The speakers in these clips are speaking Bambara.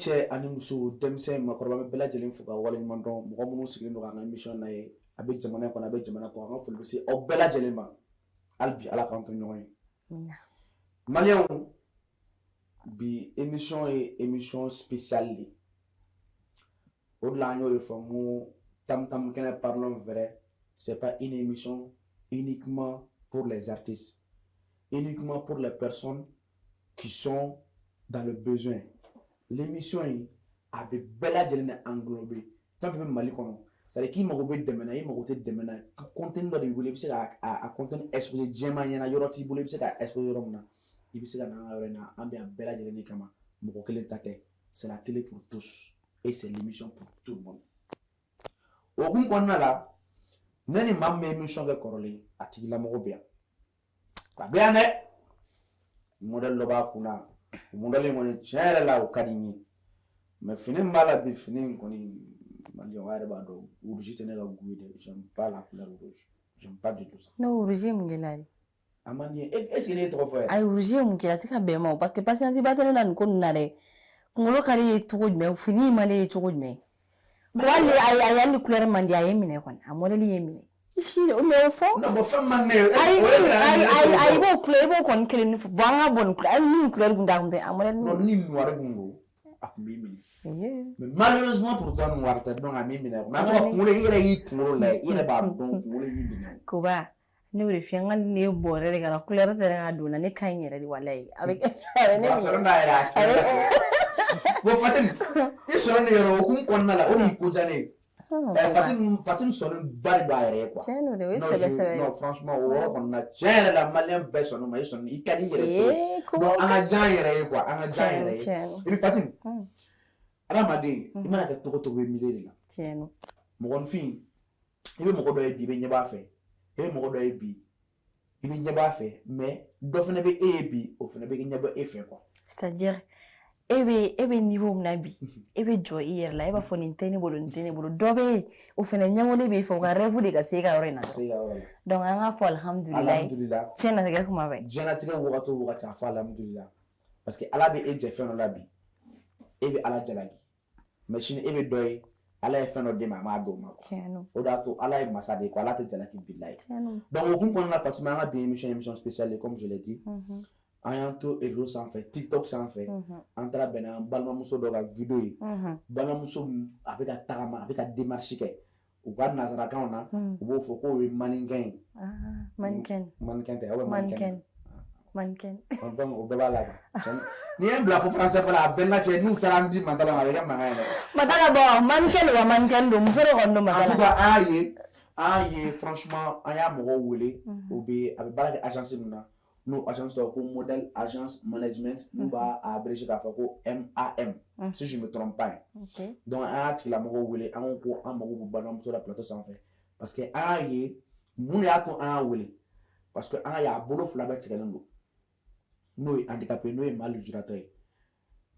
Cɛ ani muso, denmisɛn, maakɔrɔba, bɛ bɛɛ lajɛlen fo ka waleɲuman dɔn. Mɔgɔ minnu sigilen don k'an ka émission na ye, a bɛ jamana kɔnɔ, a bɛ jamana kɔ, an ka foli bɛ se aw bɛɛ lajɛlen ma. Hali bi, Ala k'an to ɲɔgɔn ye. Maliyɛnw, bi émission ye émission spéciale de ye. O de la an y'o de fɔ n ko Tam Tam Kɛnɛ Parlons Vrai, c'est pas une émission uniquement pour les artistes, uniquement pour les personnes qui sont dans le besoin. L'émission in, a bɛ bɛɛ lajɛlen de englober. Fɛn fɛn bɛ Mali kɔnɔ, c'est à dire k'i mago bɛ dɛmɛ na, i mago tɛ dɛmɛ na, contenu dɔ de b'i bolo, i bɛ se ka a contenu exposer diɲɛmaa ɲɛna. Yɔrɔ t'i bolo, i bɛ se ka exposer yɔrɔ min na, i bɛ se ka na an ka yɔrɔ in na. An bɛ yan bɛɛ lajɛlen de kama, mɔgɔ kelen ta tɛ. C'est la télé pour tous et c'est l'émission pour tout le monde. O hukumu kɔnɔna la, ne ni maa min bɛ émission kɛ kɔrɔlen, a tigilamɔgɔ bɛ yan, a bɛ yan dɛ. Modèle dɔ b'a kunna, o modèle in kɔni, tiɲɛ yɛrɛ la, o ka di n ye. Mais fini min b'a la bi, fini in kɔni, maliyɛnw, a yɛrɛ b'a dɔn, rouge tɛ ne ka goût ye dɛ. J'aime pas la couleur rouge, j'aime pas du tout ça. N'o rouge ye mun kɛ la de? A man di n ye. Est ce que ne ye tɔgɔ fɔ yɛrɛ? Ayi, rouge ye mun kɛ? A tɛ ka bɛn ma o, parce que patience ba tɛ ne na nin ko ninnu na dɛ. Kunkolo ka di ye cogo jumɛn? Fini in man di ye cogo jumɛn? Ko hali ayi ayi, hali ni couleur man di, a ye minɛ kɔni, a modèle ye minɛ. I si mais o fɔ. Non, bon, fɛn man di ne ye. Ayi. O ye minɛ. Ayi ayi ayi, i b'o couleur, i b'o kɔni kelen ni fɔ. Bon, an ka bɔ nin couleur, hali ni nin couleur kun t'a kun tɛ a modèle. Non, ni noir kun don, a kun b'i minɛ. Mais malheureusement pour toi, noir tɛ, donc a m'i minɛ. Mais en tout cas, kunkolo, i yɛrɛ y'i kunkolo lajɛ, i yɛrɛ b'a dɔn kunkolo y'i minɛ. Koba, ne y'o de f'i ye, n ka nin ye bɔrɛ de kana couleur tɛ ka don na, ne ka ɲi yɛrɛ de, walayi. A bɛ ne A sɔrɔ n'a yɛrɛ a kɛ. Bon, Fatim, i sɔrɔ nin yɔrɔ hukumu kɔnɔna la, o de y'i ko diya ne ye. Fatim sɔnni ba de don a yɛrɛ ye quoi. Tiɲɛ don dɛ, o ye sɛbɛ sɛbɛ. Non, franchement, o yɔrɔ kɔni na, tiɲɛ yɛrɛ la, maliyɛn bɛɛ sɔnni ma, i sɔnni, i ka di i yɛrɛ ye. Donc an ka diya an yɛrɛ ye quoi, an ka diya an yɛrɛ ye. Et puis Fatim, adamaden, i mana kɛ togo togo, i bɛ milieu de la. Tiɲɛ don. Mɔgɔninfin, i bɛ mɔgɔ dɔ ye bi, i bɛ ɲɛ b'a fɛ. I bɛ mɔgɔ dɔ ye bi, i bɛ ɲɛ b'a fɛ, mais dɔ fana bɛ e ye bi, o fana bɛ ɲɛ bɔ e fɛ quoi. C'est à dire e bɛ niveau min na bi, e bɛ jɔ i yɛrɛ la, e b'a fɔ nin tɛ ne bolo, nin tɛ ne bolo. Dɔ bɛ yen, o fana ɲɛwale b'e fɛ, o ka rêve de ka se e ka yɔrɔ in na. Se ka yɔrɔ la. Donc an k'a fɔ alihamudulilayi. Alhamdulillah. Diɲɛnatigɛ kuma bɛɛ. Diɲɛlatigɛ wagati o wagati, a fɔ alhamdulillah, parce que Ala bɛ e jɛ fɛn dɔ la bi, e bɛ Ala jalaki, mais sini e bɛ dɔ ye, Ala ye fɛn dɔ d'e ma, a m'a d'o ma quoi. Tiɲɛ don. O de y'a to Ala ye masa de ye quoi, Ala tɛ jalaki, bilayi. Tiɲɛ don. Donc o hukumu kɔnɔna la, Fatima, an ka bi émission spéciale, comme je l'ai dit, an y'an to réseau sanfɛ, TikTok sanfɛ, an taara bɛn n'an balimamuso dɔ ka vidéo ye. Balimamuso min, a bɛ ka tagama, a bɛ ka démarche kɛ u ka nanzarakanw na, u b'o fɔ k'o ye mannequin ye. Mannequin. Mannequin tɛ, aw bɛ mannequin. Mannequin. Donc o bɛɛ b'a la quoi. N'i ye n bila fo français fɔlɔ, a bɛɛ n'a cɛ, n'u taara an di Mantala ma, a bɛ kɛ mankan ye dɛ. Matala, bɔn, mannequin don wa, mannequin don, muso de kɔni don. Matala. En tout cas, an y'a ye, franchement, an y'a mɔgɔw wele, o bɛ a bɛ baara kɛ agence min na, n'o agence tɔgɔ ko Model Agence Management, n'u b'a abrégé k'a fɔ ko MAM, si je me trompe pas. Donc an y'a tigilamɔgɔw wele, an ko ko an mago b'u balimamuso la plateau sanfɛ, parce que an y'a ye mun de y'a to an y'a wele, parce que an y'a ye a bolo fila bɛɛ tigɛlen don, n'o ye handicapé, n'o ye maa lujuratɔ ye.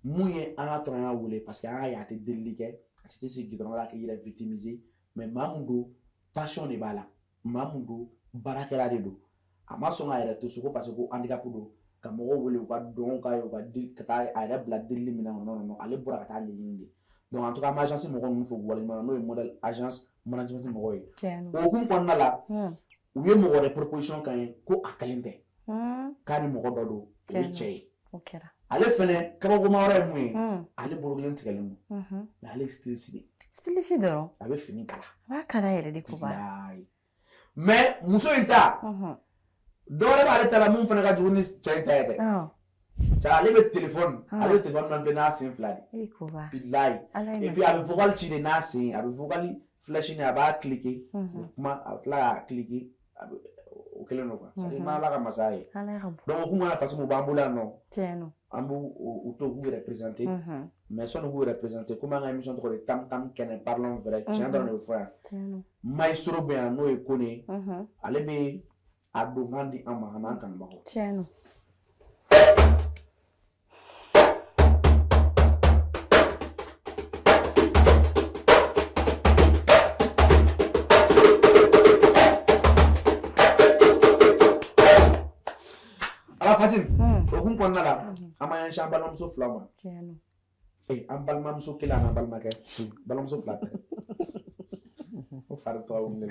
Mun ye an ka to an y'a wele? Parce que an y'a ye a tɛ delili kɛ, a tɛ sigi goudron la k'i yɛrɛ victimiser, mais maa mun don, passion de b'a la, maa mun don, baarakɛla de don. A ma sɔn k'a yɛrɛ to so ko parce que ko handicap don, ka mɔgɔw wele u ka dɔn k'a ye, u ka ka taa a yɛrɛ bila delili min na. Non non non, ale bɔra ka taa ɲɛɲini de. Donc en tout cas, an bɛ agence mɔgɔ ninnu fo k'u waleɲuman dɔn, n'o ye Model Agence Management mɔgɔw ye. O hukumu kɔnɔna la, u ye mɔgɔ wɛrɛ proposition k'an ye ko a kelen tɛ, k'a ni mɔgɔ dɔ don, o ye cɛ ye. Ale fɛnɛ, kabakoma wɛrɛ ye mun ye? Ale bolo kelen tigɛlen don, mais ale ye styliste de ye. Styliste dɔrɔn. A bɛ fini kala. A b'a kala yɛrɛ de, ko ba. Mais muso in ta, dɔ wɛrɛ b'ale ta la mun fana ka jugu ni cɛ in ta ye dɛ. Cɛ, ale bɛ téléphone manipuler n'a sen fila de. Bilayi. Et puis a bɛ vocal ci de n'a sen, a bɛ vocal flèche ni a b'a cliquer, u bɛ kuma, a bɛ tila k'a cliquer, a bɛ o kelen don quoi. C'est à dire Ala ka masaya ye. Donc o kun kɔnɔ, Fatima, u b'an bolo yan nɔ. An b'u u to k'u yɛrɛ présenter. Mais sɔnni k'u yɛrɛ présenter, komi an ka émission tɔgɔ de Tam Tam Kɛnɛ Parlons Vrai, tiɲɛ dɔrɔn de bɛ fɔ yan. Maestro bɛ yan, n'o ye Kone ye. Ale bɛ a donkan di an ma, a n'an kanubagaw. Tiɲɛ don. Ala Fatim, o hukumu kɔnɔna la, an b'an ɲɛsin an balimamuso fila ma. An balimamuso kelen an'an balimakɛ, balimamuso fila tɛ. O fari tɔ wuli.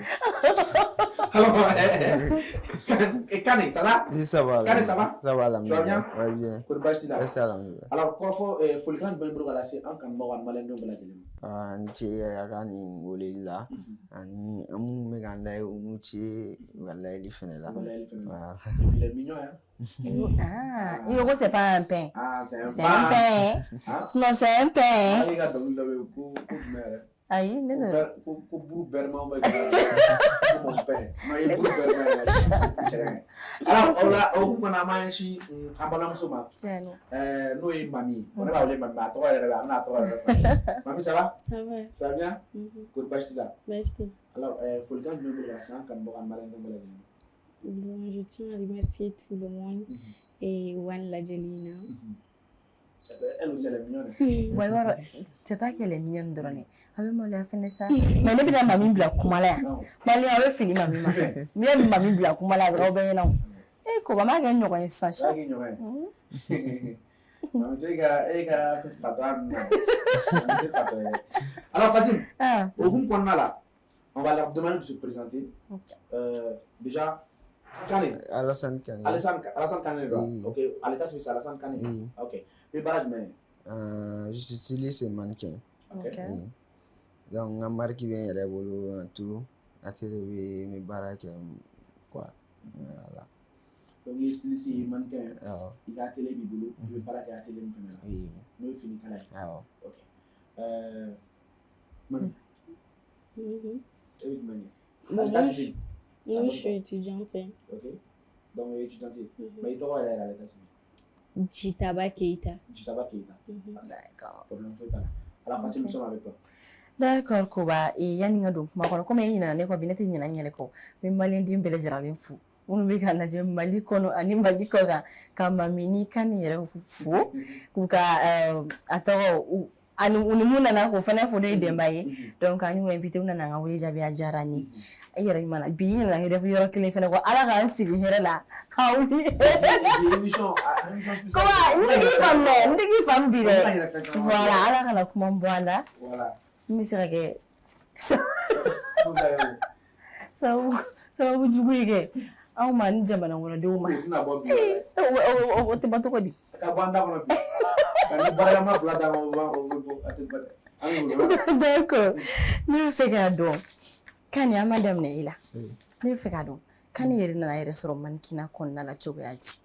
Alors, Kane, ça va? Oui, ça va. Kane, ça va? Ça va. Tu vas bien? Ouais, bien. Kɔri baasi t'i la? Merci, alhamdulillah. Alors, kɔrɔfɔ, folikan jumɛn b'i bolo ka lase an kanubagaw ani maliyɛndenw bɛɛ lajɛlen ma? A ni ce a ka nin weleli la, ani an minnu bɛ k'an layɛ, u n'u ce u ka layɛli fɛnɛ la. U ka layɛli fɛnɛ la. Voilà. Et puis, il est mignon, hein? Ah, il c'est pas un pain. Ah, c'est un C'est un pain. Hein? Non, c'est un pain. Ah, i ka dɔnkili dɔ bɛ yen ko jumɛn yɛrɛ? Ayi, ne tɛ. Ko buru bɛrɛmaw bɛ ko mon père. Non, i ye buru bɛrɛma yɛrɛ. Cɛ. Alors, o la, o hukumu kɔnɔ, an b'an ɲɛsin an balimamuso ma. Tiɲɛ don. N'o ye Mami ye. Ne b'a wele Mami, a tɔgɔ yɛrɛ bɛ, a bɛna a tɔgɔ yɛrɛ fɔ. Mami, ça va? Ça va. Tu vas bien? Kɔri baasi t'i la? Baasi tɛ. Alors, folikan jumɛn b'i bolo ka lase an kanubagaw ani maliyɛndenw bɛɛ lajɛlen ma? Bon, je tiens à remercier tout le monde et One Lajelina. Elle aussi, elle est mignonne. Ouais, ouais, c'est pas qu'elle est mignonne dɔrɔn dɛ. A bɛ maloya fɛnɛ sa. Mais ne bɛna Mami bila kuma la yan. Mali a bɛ fili Mami ma. N'i ye Mami bila kuma la, a bɛ k'aw bɛɛ ɲɛna o. E Koba m'a kɛ ɲɔgɔn ye sisan. M'a kɛ ɲɔgɔn ye. Mami tɛ e ka fatɔya ninnu na. Mami tɛ fatɔ ye. Alors Fatim, o hukumu kɔnɔna la, on va leur demander de se présenter. Déjà, Kane. Alassane Kane. Alassane Kane, oui. Ok, à l'état civil, c'est Alassane Kane. Oui. Ok. Et baara jumɛn? Je suis styliste et mannequin. Ok. Oui. Donc, n ka marque bɛ n yɛrɛ bolo tout. Atelier bɛ n bɛ baara kɛ quoi. Voilà. Donc, i ye styliste ye, mannequin. Awɔ. I ka atelier b'i bolo, i bɛ baara kɛ atelier min fana la. Oui. N'o ye finikala ye. Awɔ. Ok. Mami. E bɛ jumɛn kɛ? Bon, À l'état civil. moi, je suis étudiante. Ok. Donc, étudiante. Mais i tɔgɔ yɛrɛ yɛrɛ à l'état civil? Jitaba Keita. Jitaba Keita. D'accord. Problème foyi t'a la. Alors, Fatim, nous sommes avec toi. D'accord, Koba. Et yanni n ka don kuma kɔnɔ, komi e ɲinɛna ne kɔ bi, ne tɛ ɲinɛ n yɛrɛ kɔ. N bɛ maliyɛnden bɛɛ lajɛlen fo. Minnu bɛ k'a lajɛ Mali kɔnɔ ani Mali kɔ kan, ka Mami ni Kane yɛrɛ fo. K'u ka a tɔgɔ ani u ni mun nana k'o fana fo, n'o ye Denba ye. Donc an y'u invité, u nana an ka wele jaabi, a diyara n ye. E yɛrɛ ɲuman na bi, i ɲinɛna hɛrɛ yɔrɔ kelen fɛnɛ kɔ. Ala k'an sigi hɛrɛ la k'aw wuli. Émission Koba, n tɛ k'i faamu dɛ, n tɛ k'i faamu bi dɛ. Voilà, Ala kana kuma bɔ a la. Voilà. N bɛ se ka kɛ sababu jugu ye kɛ anw ma ni jamana kɔnɔdenw ma. O tɛ bɔ cogo di? Ka bɔ an da kɔnɔ bi. Ka ni baarakɛma fila d'a ma, o bɛ bɔ, a tɛ bɔ dɛ. D'accord. Ne bɛ fɛ k'a dɔn, Kane, an b'a daminɛ i la. Ne bɛ fɛ k'a dɔn, Kane yɛrɛ nana yɛrɛ sɔrɔ mannequinat kɔnɔna la cogoya di?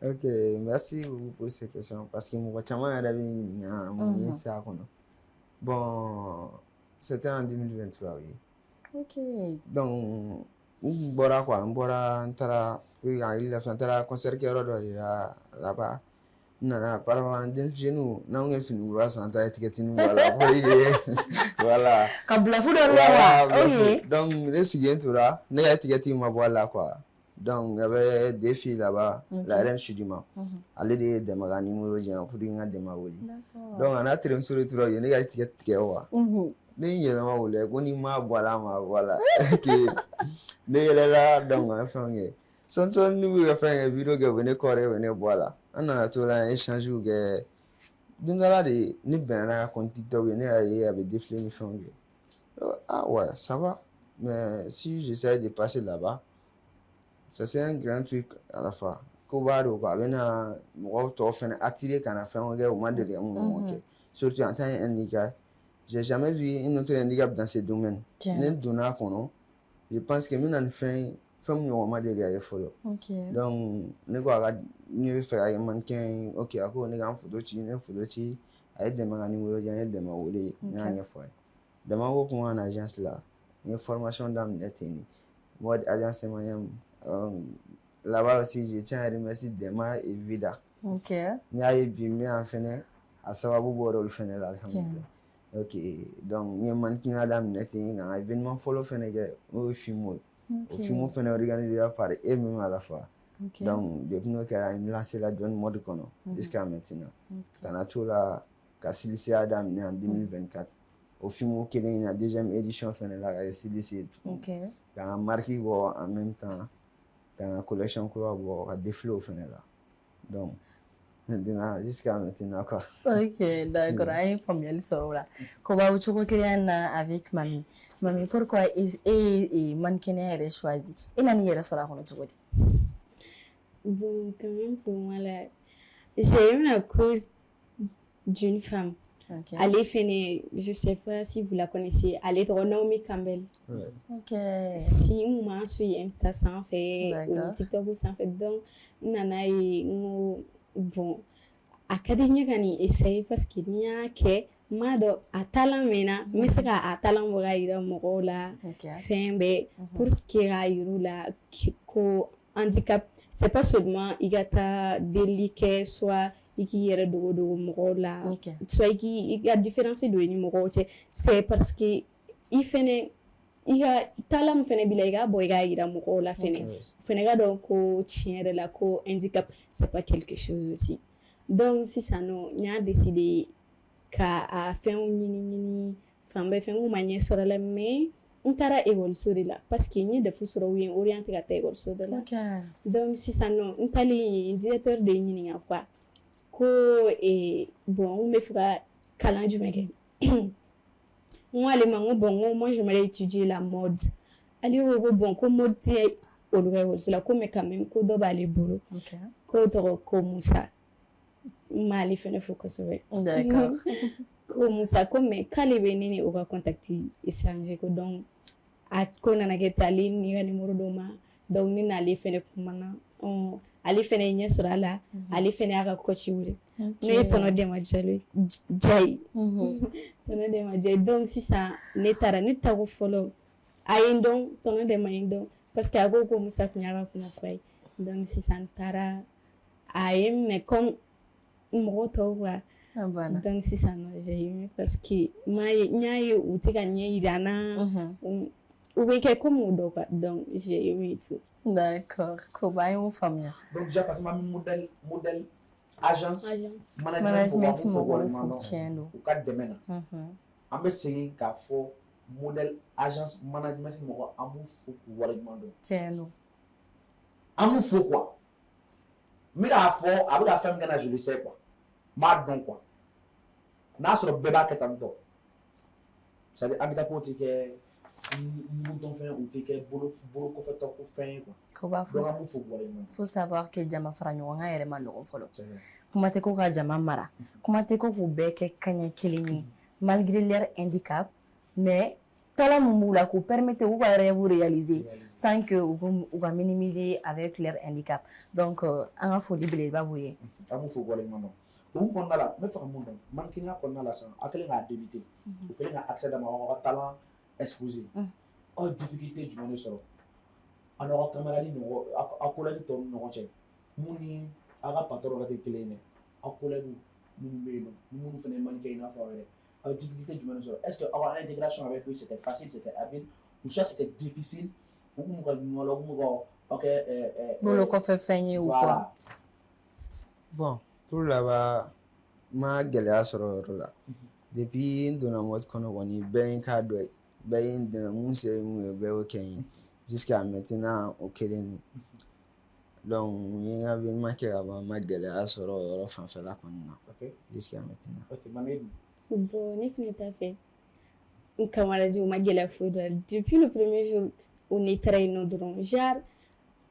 Ok, merci beaucoup pour ces questions, parce que mɔgɔ caman yɛrɛ bɛ ɲininka mun ye se a kɔnɔ. Bon, c'était en 2023, oui. Ok. Donc, n bɔra quoi, n bɔra, n taara pour que hakili lafiya, n taara concert kɛyɔrɔ dɔ de la là-bas. N nana, apparemment denmisɛnninw n'anw ye fini kura san, ta étiquette bɔ a la pour que voilà. Ka bluff dɔ la wa? Ok. Donc ne sigilen tora, ne ka étiquette ma bɔ a la quoi. Donc il y avait deux filles là-bas, la reine Chidima. Ale de ye Dɛmɛ ka numéro di yan pour que n ka Dɛmɛ wele. Donc a n'a terimuso de tora yen, ne ka étiquette tigɛ quoi. Ne ye n yɛlɛma o la ko ni ma bɔ a la, a ma bɔ a la. Ne yɛlɛla, donc an ye fɛnw kɛ. Sɔɔni sɔɔni n'u bɛ ka fɛn kɛ, vidéo kɛ, u bɛ ne kɔrɔ, u bɛ ne bɔ a la. An nana to la, an ye échange kɛ. Don dɔ la de, ne bɛnna n'a ka compte TikTok ye, ne y'a ye a bɛ défilé ni fɛnw kɛ. Ah ouais, ça va. Mais si j'essaie de passer là-bas, ça c'est un grand truc à la fois. Ko b'a don quoi, a bɛna mɔgɔw tɔw fɛnɛ attirer ka na fɛnw kɛ, u ma deli ka mun kɛ. Surtout en tant qu'handicap, j'ai jamais vu une autre handicap dans ce domaine. Ne donna a kɔnɔ, je pense que n bɛna ni fɛn ye, fɛn min ɲɔgɔn ma deli ka ye fɔlɔ. Donc ne ko a ka ne bɛ fɛ ka kɛ mannequin ye, ok, a ko ne ka n photo ci, ne ye photo ci, a ye Dɛmɛ ka numéro di yan, n ye Dɛmɛ wele, n y'a ɲɛfɔ a ye. Dɛmɛ ko ko n ka na agence la, n ye formation daminɛ ten de. Mode agence M&M, là-bas aussi, je tiens à remercier Dema et Vida. N y'a ye bi n bɛ yan fɛnɛ, a sababu bɔra olu fɛnɛ la, alhamdulilah. Ok, donc n ye mannequinat daminɛ ten, ka n ka événement fɔlɔ fɛnɛ kɛ, n'o ye FIMO ye. O FIMO fɛnɛ organisé par eux-mêmes à la fois. Donc depuis n'o kɛra, n lancé la dɔɔni mode kɔnɔ jusqu'à maintenant. Ka na t'o la ka stylisteya daminɛ en 2024. O FIMO kelen in na, deuxième édition fɛnɛ la, ka kɛ styliste ye tuguni. Ka n ka marque bɔ en même temps, ka n ka collection kura bɔ, ka défilé o fɛnɛ la. Donc Maintenant, jusqu'à maintenant, quoi. Ok, d'accord. An ye faamuyali sɔrɔ o la. Ko b'aw cogo kelen na avec Mami. Mami, pourquoi e ye mannequinat yɛrɛ choisi? E nana i yɛrɛ sɔrɔ a kɔnɔ cogo di? Bon, quand même, pour moi, là, j'ai eu à cause d'une femme. Ok. Ale fɛnɛ, je sais pas si vous la connaissez, ale tɔgɔ Naomi Campbell. Ouais. Ok. Si n kun b'an suit Insta sanfɛ, o ni TikTok sanfɛ, donc n nana ye, n ko bon, a ka di n ye ka nin essayer parce que n'i y'a kɛ, n m'a dɔn a talent bɛ n na, n bɛ se ka a talent bɔ k'a yira mɔgɔw la, fɛn bɛɛ, pour que k'a yir'u la ko handicap, c'est pas seulement i ka taa delili kɛ, soit i k'i yɛrɛ dogo dogo mɔgɔw la, soit i k'i i ka différence don i ni mɔgɔw cɛ, c'est parce que i fɛnɛ i ka talent min fɛnɛ b'i la, i k'a bɔ i k'a yira mɔgɔw la fɛnɛ, fɛnɛ ka dɔn ko tiɲɛ yɛrɛ la ko handicap, c'est pas quelque chose aussi. Donc sisan nɔ, n y'a décidé ka a fɛnw ɲini ɲini fan bɛɛ fɛ, n kun ma ɲɛ sɔrɔ a la, mais n taara ekɔliso de la parce que n ye DEF sɔrɔ, u ye n orienté ka taa ekɔliso de la. Donc sisan nɔ, n taalen yen, directeur de ye n ɲininka quoi, ko bon, n bɛ fɛ ka kalan jumɛn kɛ? N ko ale ma, n ko bon, n ko moi, j'aimerais étudier la mode. Ale ko ko bon, ko mode tɛ olu ka ekɔliso la, ko mais quand même ko dɔ b'ale bolo, k'o tɔgɔ ko Musa. N m'ale fɛnɛ fo kosɛbɛ. Ko Musa, ko mais k'ale bɛ ne ni o ka contact échanger, ko donc a ko nana kɛ ten, ale ni ka numéro d'o ma, donc ne n'ale fɛnɛ kumana, ale fɛnɛ ye ɲɛ sɔrɔ a la, ale fɛnɛ y'a ka coach wele, n'o ye Tɔnɔ Dɛma Jalo Jayi, Tɔnɔ Dɛma Jayi. Donc sisan ne taara, ne tago fɔlɔ, a ye n dɔn, Tɔnɔ Dɛma ye n dɔn parce que a ko ko Musa tun y'a ka kuma fɔ a ye. Donc sisan n taara, a ye n minɛ comme mɔgɔ tɔw quoi. Donc sisan nɔ, j'ai aimé parce que n y'a ye u tɛ ka ɲɛ yira n na, u bɛ kɛ comme u dɔ quoi, donc j'ai aimé tout. D'accord, ko ba, an y'o faamuya. Donc déjà, Fatima, an bɛ modèle agence management fo mɔgɔw fo, tiɲɛ don. U ka dɛmɛ na. An bɛ segin k'a fɔ modèle agence management mɔgɔ, an b'u fo k'u waleɲuman dɔn. Tiɲɛ don. An b'u fo quoi. N bɛ k'a fɔ, a bɛ ka fɛn min kɛ na, je le sais quoi. N b'a dɔn quoi. N'a sɔrɔ bɛɛ b'a kɛ tan tɔ. C'est à dire handicapé tɛ kɛ mugutɔn fɛn, u tɛ kɛ bolo bolo kɔfɛtɔ ko fɛn ye quoi. Ko b'a Donc an b'u fo k'u waleɲuman dɔn. Faut savoir que jama fara ɲɔgɔn kan yɛrɛ ma nɔgɔn fɔlɔ. Kuma tɛ ko ka jama mara. Kuma tɛ ko k'u bɛɛ kɛ kaɲɛ kelen ye malgré leur handicap, mais talent mun b'u la k'u permettre k'u ka rêve réaliser sans que u ka minimiser avec leur handicap. Donc an ka foli belebeleba b'u ye. An b'u fo k'u waleɲuman dɔn. O hukumu kɔnɔna la, n bɛ fɛ ka mun dɔn mannequinat kɔnɔna la sisan, a kɛlen k'a débuter, u kɛlen ka accès d'a ma aw ka talent exposer, aw ye difficulté jumɛn de sɔrɔ aw n'aw ka camarade ɲɔgɔn, aw collègue tɔw ni ɲɔgɔn cɛ, mun ni aw ka patron yɛrɛ tɛ kelen ye dɛ, aw collègue minnu bɛ yen nɔ, ni minnu fana ye mannequin i n'a fɔ aw yɛrɛ, aw ye difficulté jumɛn de sɔrɔ? Est ce que aw ka intégration avec eux, c'était facile, c'était habile, ou soit c'était difficile, u kun b'u ka ɲɔgɔn la, u kun b'u ka aw kɛ bolo kɔfɛ fɛn ye ou quoi? Voilà. Bon, pour là-bas, n ma gɛlɛya sɔrɔ o yɔrɔ la. Depuis n donna mode kɔnɔ kɔni, bɛɛ ye n k'a dɔ ye. Bɛɛ ye n dɛmɛ, mun se ye mun ye, bɛɛ y'o kɛ n ye. Jusqu'à maintenant, o kelen don. Donc n ye n ka événement kɛ ka ban, n ma gɛlɛya sɔrɔ o yɔrɔ fanfɛla kɔni na. Jusqu'à maintenant. Ok, Mami? Bon, ne fɛnɛ ta fɛ, n camarade, u ma gɛlɛya foyi dɔn la. Depuis le premier jour où ne taara yen nɔ dɔrɔn, genre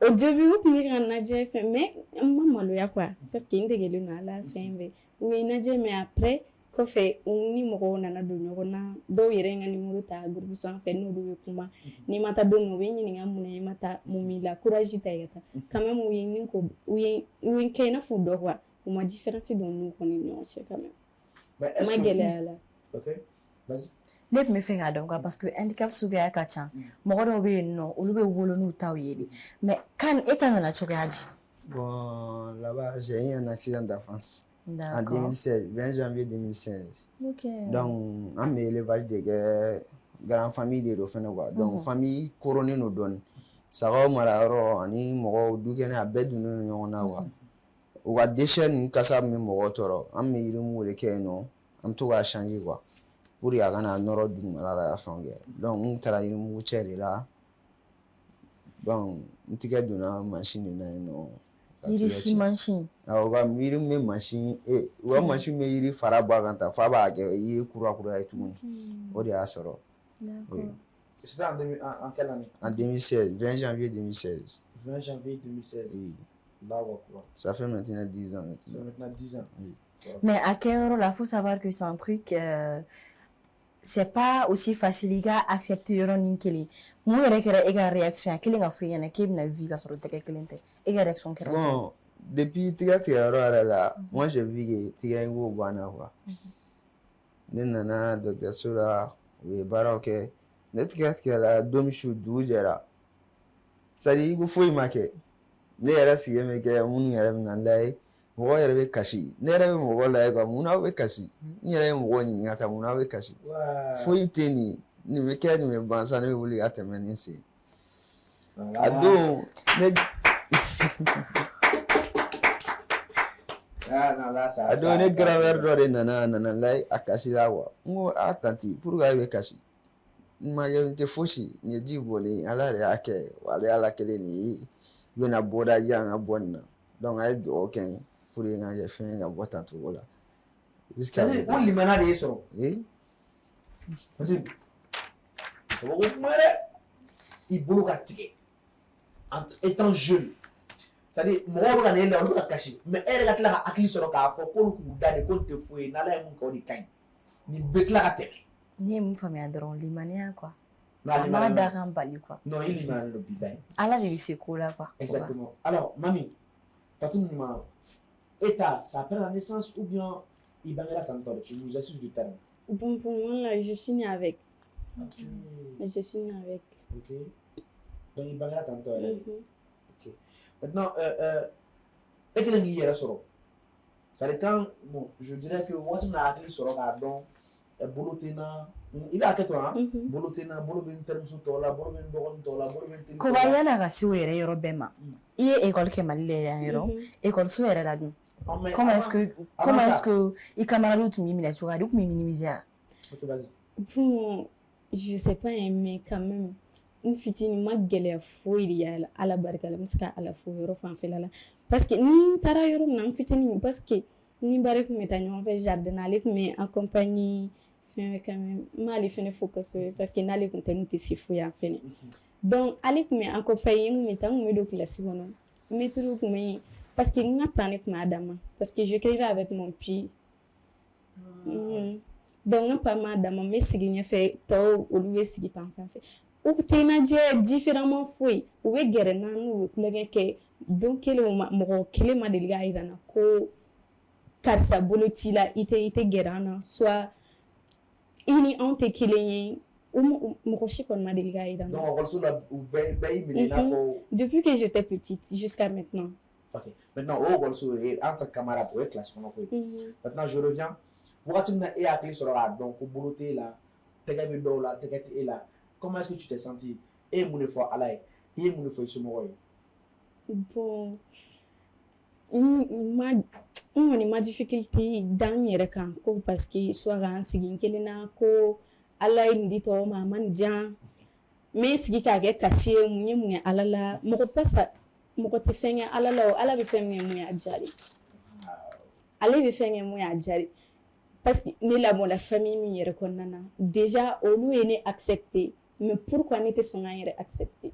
au début u tun bɛ ka n lajɛ fɛn, mais n ma maloya quoi, parce que n degelen don a la, fɛn bɛɛ. U ye n lajɛ, mais après kɔfɛ u ni mɔgɔw nana don ɲɔgɔn na, dɔw yɛrɛ ye n ka numéro ta groupe sanfɛ, n'olu bɛ kuma, n'i ma taa don min, u bɛ n ɲininka mun na i ma taa, mun b'i la, courage ta i ka taa. Quand même u ye n ko u ye n kɛ i n'a fɔ dɔ quoi, u ma différence don n'u kɔni ni ɲɔgɔn cɛ quand même. Mais est-ce Ma que gɛlɛya la. Ok, vas-y. Ne tun bɛ fɛ k'a dɔn quoi, parce que handicap suguya ka ca, mɔgɔ dɔw bɛ yen nɔ, olu bɛ wolo n'u taw ye de, mais kan e ta nana cogoya di? Bon, là-bas, j'ai eu un accident d'enfance. En 2016, 20 janvier 2016. Donc, an bɛ élevage de kɛ, grande famille de don fɛnɛ quoi. Donc, famille koronnen don dɔɔni. Sagaw marayɔrɔ ani mɔgɔw dukɛnɛ, a bɛɛ donnen don ɲɔgɔn na quoi. U ka déchet ninnu kasa min bɛ mɔgɔw tɔɔrɔ, an bɛ yirimugu de kɛ yen nɔ, an bɛ to k'a changer quoi, pour que a kana nɔrɔ dugumala la ka fɛnw kɛ. Donc, n taara yirimugu cɛ de la. Donc, n tigɛ donna mansin de la yen nɔ. Yiri si mansin. Awɔ, u ka yiri min bɛ mansin, u ka mansin bɛ yiri fara bɔ a kan tan f'a b'a kɛ yiri kura kura ye tuguni. O de y'a sɔrɔ. D'accord. Oui. C'était en quelle année? En 2016, 20 janvier 2016. 20 janvier 2016. Oui. Là, quoi. Ça fait maintenant 10 ans. Ça fait maintenant 10 ans. Oui. Mais à quelle heure là, faut savoir que c'est un truc, c'est pas aussi facile à accepter yɔrɔnin kelen. Mun yɛrɛ kɛra e ka réaction ye? Kelen ka fɔ i ɲɛna k'e bɛna vie ka sɔrɔ tɛgɛ kelen tɛ. E ka réaction kɛra jumɛn? Bon, depuis tigɛ tigɛ yɔrɔ yɛrɛ la, moi j'ai vu que tigɛ in ko banna quoi. Ne nana dɔgɔtɔrɔso la, u ye baaraw kɛ. Ne tigɛ tigɛla don min su dugu jɛra. C'est à dire i ko foyi ma kɛ. Ne yɛrɛ sigilen bɛ kɛ minnu yɛrɛ bɛ na n layɛ, mɔgɔw yɛrɛ bɛ kasi. Ne yɛrɛ bɛ mɔgɔw layɛ quoi, mun n'aw bɛ kasi? N yɛrɛ ye mɔgɔw ɲininka tan, mun n'aw bɛ kasi? Foyi tɛ nin, nin bɛ kɛ, nin bɛ ban sa, ne bɛ wuli ka tɛmɛ nin sen. A don ne a don ne grand-mère dɔ de nana, a nana layɛ, a kasira quoi. N ko a tantie, pourquoi e bɛ kasi? N ma kɛ, n tɛ fosi, nin ye ji bɔlen ye, Ala de y'a kɛ, ale Ala kelen de ye. I bɛna bɔda di yan ka bɔ nin na. Donc a ye dugawu kɛ n ye pour que n ka kɛ fɛn ye ka bɔ tan cogo la. Jusqu'à C'est-à-dire, o limana de y'e sɔrɔ. Oui. Parce que kabako kuma dɛ. I bolo ka tigɛ en étant jeune. C'est-à-dire mɔgɔw bɛ ka na e la, olu bɛ ka kasi, mais e yɛrɛ ka tila ka hakili sɔrɔ k'a fɔ k'olu k'u da de ko nin tɛ foyi ye, n'Ala ye mun kɛ o de ka ɲi. Nin bɛ tila ka tɛmɛ. Ne ye mun faamuya dɔrɔn, limaniya quoi. Non, A m'a limaniya. da kan bali quoi. Non, i limaniyalen don bilahi. Ala de bɛ se ko la quoi. Exactement. Alors, mamie, Fatou Numa, état, c'est après la naissance ou bien il bangera tantôt, tu nous excuses du terme. Bon, pour moi, là, je suis née avec. Ok. Je suis née avec. Ok. Donc, il bangera tantôt. Elle. Ok. Maintenant, et quel est le soro? Ça quand, bon, je dirais que moi, tu n'as appris soro, pardon, bolotena, il a toi, hein? Bolotena, bolo ben terme sous toi là, bolo ben dogon toi là, bolo ben Ko ba yan'a ka se o yɛrɛ yɔrɔ bɛɛ ma. I ye école kɛ Mali la yan yɔrɔ, école so yɛrɛ la dun. Comment est-ce que comment est-ce que i camarades tun b'i minɛ cogoya di, u tun b'i minimiser wa? Ok, vas-y. Bon, je sais pas, mais quand même, n fitinin ma gɛlɛya foyi de y'a la, Ala barika la, n bɛ se ka Ala fo yɔrɔ fanfɛla la. Parce que ni n taara yɔrɔ min na, n fitinin, parce que ni baara tun bɛ taa ɲɔgɔn fɛ jardin na, ale tun bɛ accompagner fɛn bɛɛ quand même. N m'ale fɛnɛ fo kosɛbɛ parce que n'ale tun tɛ, n tɛ se foyi yan fɛnɛ. Donc ale tun bɛ accompagner, n tun bɛ taa, n tun bɛ don classe kɔnɔ, maître tun bɛ yen parce que n ka pan de tun b'a dama, parce que j'écrivais avec mon pied. Donc n ka pan m'a dama, n bɛ sigi ɲɛfɛ, tɔw olu bɛ sigi pan sanfɛ. U tɛ n lajɛ différemment foyi, u bɛ gɛrɛ n na n'u bɛ kulonkɛ kɛ. Don kelen mɔgɔ kelen ma deli k'a jira n na ko karisa bolo t'i la, i tɛ gɛrɛ an na, soit i ni anw tɛ kelen ye. Mɔgɔ si kɔni ma deli k'a jira n na. Donc école la, u bɛɛ y'i minɛ i n'a fɔ. Depuis que j'étais petite jusqu'à maintenant. Ok, maintenant o école ye entre camarades, o ye classe kɔnɔ ko ye. Maintenant je reviens, wagati min na e hakili sɔrɔ k'a dɔn ko bolo t'e la, tɛgɛ bɛ dɔw la, tɛgɛ tɛ e la. Comment est-ce que tu t'es senti? E ye mun de fɔ Ala ye? I ye mun de fɔ i somɔgɔw ye? Bon, n kɔni ma difficulté da n yɛrɛ kan ko parce que soit k'an sigi n kelen na ko Ala ye nin di tɔw ma, a ma nin diyan. N bɛ sigi k'a kɛ kasi ye, mun ye mun ye Ala la. Mɔgɔ pasa, mɔgɔ tɛ fɛn kɛ Ala la o, Ala bɛ fɛn min kɛ mun y'a diya de. Ale bɛ fɛn kɛ mun y'a diya de. Parce que ne lamɔla famille min yɛrɛ kɔnɔna na, déjà olu ye ne accepter, mais pourquoi ne tɛ sɔn k'an yɛrɛ accepter?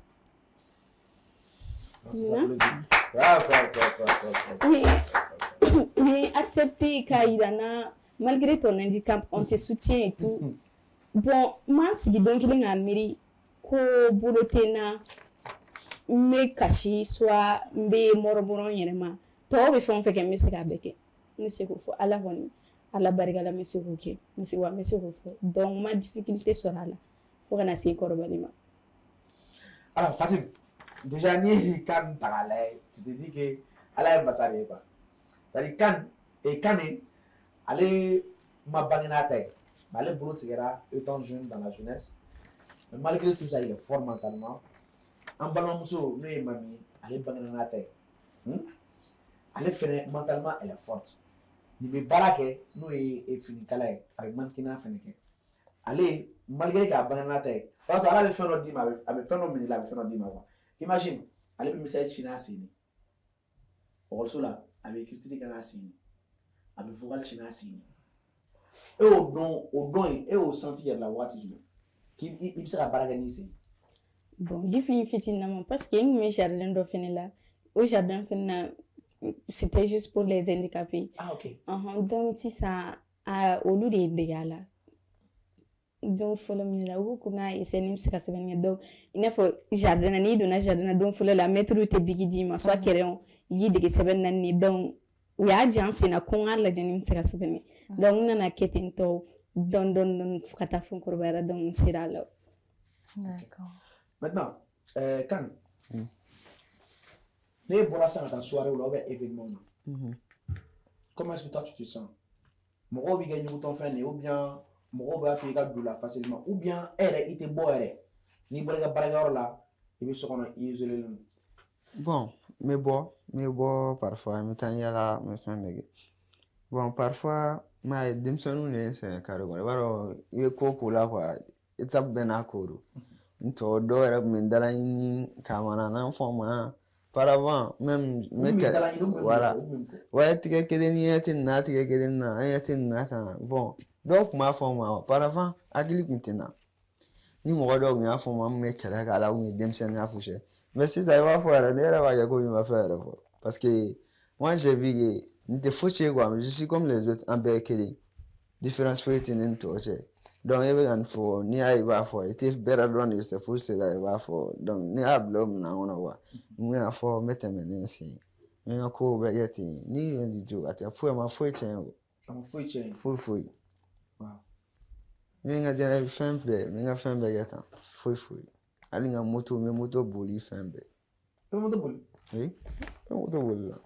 Mais accepter k'a yira n na, malgré ton handicap, on te soutient et tout. Bon, n m'an sigi don kelen k'a miiri ko bolo tɛ n na, n bɛ kasi, soit n bɛ mɔrɔmɔrɔ n yɛrɛ ma. Tɔw bɛ fɛn o fɛn kɛ, n bɛ se k'a bɛɛ kɛ. N bɛ se k'o fɔ Ala kɔni, Ala barika la, n bɛ se k'o kɛ. N bɛ se k'o fɔ. Donc n ma difficulté sɔrɔ a la fo ka na se kɔrɔbali ma. Alors Fatim, déjà n'i ye kan ta k'a lajɛ, tu te dis que Ala ye masa de ye quoi. C'est-à-dire kan et kan ale ma bange n'a ta ye, mais ale bolo tigɛra étant jeune dans la jeunesse. Mais malgré tout ça, il est fort mentalement. An balimamuso n'o ye Mami ye, ale bangena n'a ta ye. Ale fɛnɛ mentalement elle est forte. Nin bɛ baara kɛ n'o ye finikala ye, a bɛ mannequinat fɛnɛ kɛ. Ale malgré k'a bangena n'a ta ye, o b'a to Ala bɛ fɛn dɔ d'i ma, a bɛ fɛn dɔ minɛ i la, a bɛ fɛn dɔ d'i ma quoi. Imagine, ale bɛ message ci n'a sen de. Ekɔliso la a bɛ écriture kɛ n'a sen ye, a bɛ vocal ci n'a sen ye. E y'o dɔn, o dɔn in, e y'o senti yɛrɛ la waati jumɛn k'i i bɛ se ka baara kɛ n'i sen ye? Bon, depuis n fitininama, parce que n kun bɛ jardin dɔ fɛnɛ la. O jardin fɛnɛ na, c'était juste pour les handicapés. Ah, ok. Donc sisan a olu de ye n dege a la. Don fɔlɔ min na, u ko n ka essayer ni n bɛ se ka sɛbɛnni kɛ. Donc i n'a fɔ jardin na, n'i donna jardin na don fɔlɔ la, maître tɛ bic d'i ma, soit crayon, i k'i dege sɛbɛnni na nin. Donc u y'a di an sen na ko n k'a lajɛ ni n bɛ se ka sɛbɛnni kɛ. Donc n nana kɛ ten tɔ dɔɔni dɔɔni dɔɔni fo ka taa fo n kɔrɔbayara, donc n sera a la. D'accord. Maintenant, Kane, ne bɔra sisan ka taa soirée la ou bien événement na, comment est-ce que toi tu te sens? Mɔgɔw b'i kɛ ɲugutɔfɛn de ye ou bien mɔgɔw b'a to i ka don la facilement, ou bien e yɛrɛ i tɛ bɔ yɛrɛ, n'i bɔra i ka baarakɛyɔrɔ la, i bɛ so kɔnɔ, i isolé don? Bon, n bɛ bɔ parfois, n bɛ taa n yala, n bɛ fɛn bɛɛ kɛ. Bon, parfois, n m'a ye denmisɛnninw de ye n sɛgɛn carré kɔnɔ. I b'a dɔn, i bɛ ko o ko la quoi, étape bɛɛ n'a ko don. N tɔ dɔw yɛrɛ tun bɛ n dala ɲini kamana n'an fɔ ma. Auparavant, même n bɛ kɛlɛ, voilà. Ouais, tigɛ kelen ni ɲɛ tɛ nin na, tigɛ kelen na, an ɲɛ tɛ nin na tan. Bon, dɔw tun b'a fɔ n ma, auparavant, hakili tun tɛ n na. Ni mɔgɔ dɔw tun y'a fɔ n ma, n tun bɛ kɛlɛ k'a la, u tun ye denmisɛnninya fosi. Mais sisan i b'a fɔ yɛrɛ, ne yɛrɛ b'a kɛ komi i ma fɛn yɛrɛ fɔ. Parce que moi j'ai vu que n tɛ fosi ye quoi, je suis comme les autres, an bɛɛ ye kelen. Différence foyi tɛ ne ni tɔw cɛ. Donc e bɛ ka nin fɔ, n'i y'a ye i b'a fɔ, i tɛ bɛrɛ dɔn de, c'est pour cela i b'a fɔ. Donc ne y'a bila o minɛn kɔnɔ quoi. N bɛna fɔ, n bɛ tɛmɛ ni n sen ye. N bɛ n ka kow bɛɛ kɛ ten. Ni rien du tout, a tɛ foyi, a ma foyi tiɲɛ o. A ma foyi tiɲɛ. Foyi foyi. Ne ye n ka diɲɛlatigɛ fɛn bɛɛ, n bɛ n ka fɛn bɛɛ kɛ tan. Foyi foyi. Hali n ka moto, n bɛ moto boli fɛn bɛɛ. I bɛ moto boli? Oui, n bɛ moto boli la.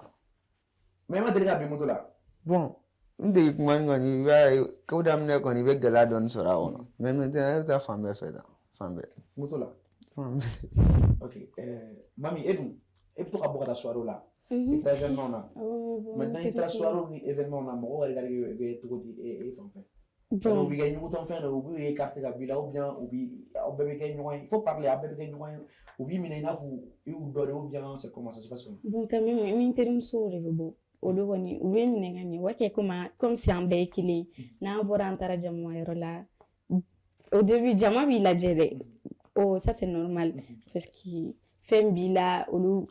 Mais i ma deli ka bin moto la? Bon, n dege kuma nin kɔni, i b'a ye ko daminɛ kɔni, i bɛ gɛlɛya dɔɔni sɔrɔ a kɔnɔ. Mais maintenant e bɛ taa fan bɛɛ fɛ tan, fan bɛɛ. Moto la? Fan bɛɛ. Ok. Mami, e dun, e bɛ to ka bɔ ka taa soirée la? I bɛ taa événement na? Maintenant i taara soirée ni événement na, mɔgɔw ka regard bɛ cogo di e fan fɛ? Bon. U b'i kɛ ɲugutɔfɛn de, u b'u écarter ka b'i la, ou bien u bi aw bɛɛ bɛ kɛ ɲɔgɔn ye? Il faut parler, aw bɛɛ bɛ kɛ ɲɔgɔn ye. U b'i minɛ i n'a fɔ i y'u dɔ de, ou bien c'est comment ça se passe, comment? Bon, quand même, n terimusow de bɛ bɔ. Olu kɔni, u bɛ minɛ ka ɲɛ. U b'a kɛ comme si an bɛɛ ye kelen ye. N'an bɔra, an taara jamayɔrɔ la, au début jama b'i lajɛ dɛ. Oh, ça c'est normal, parce que fɛn b'i la, olu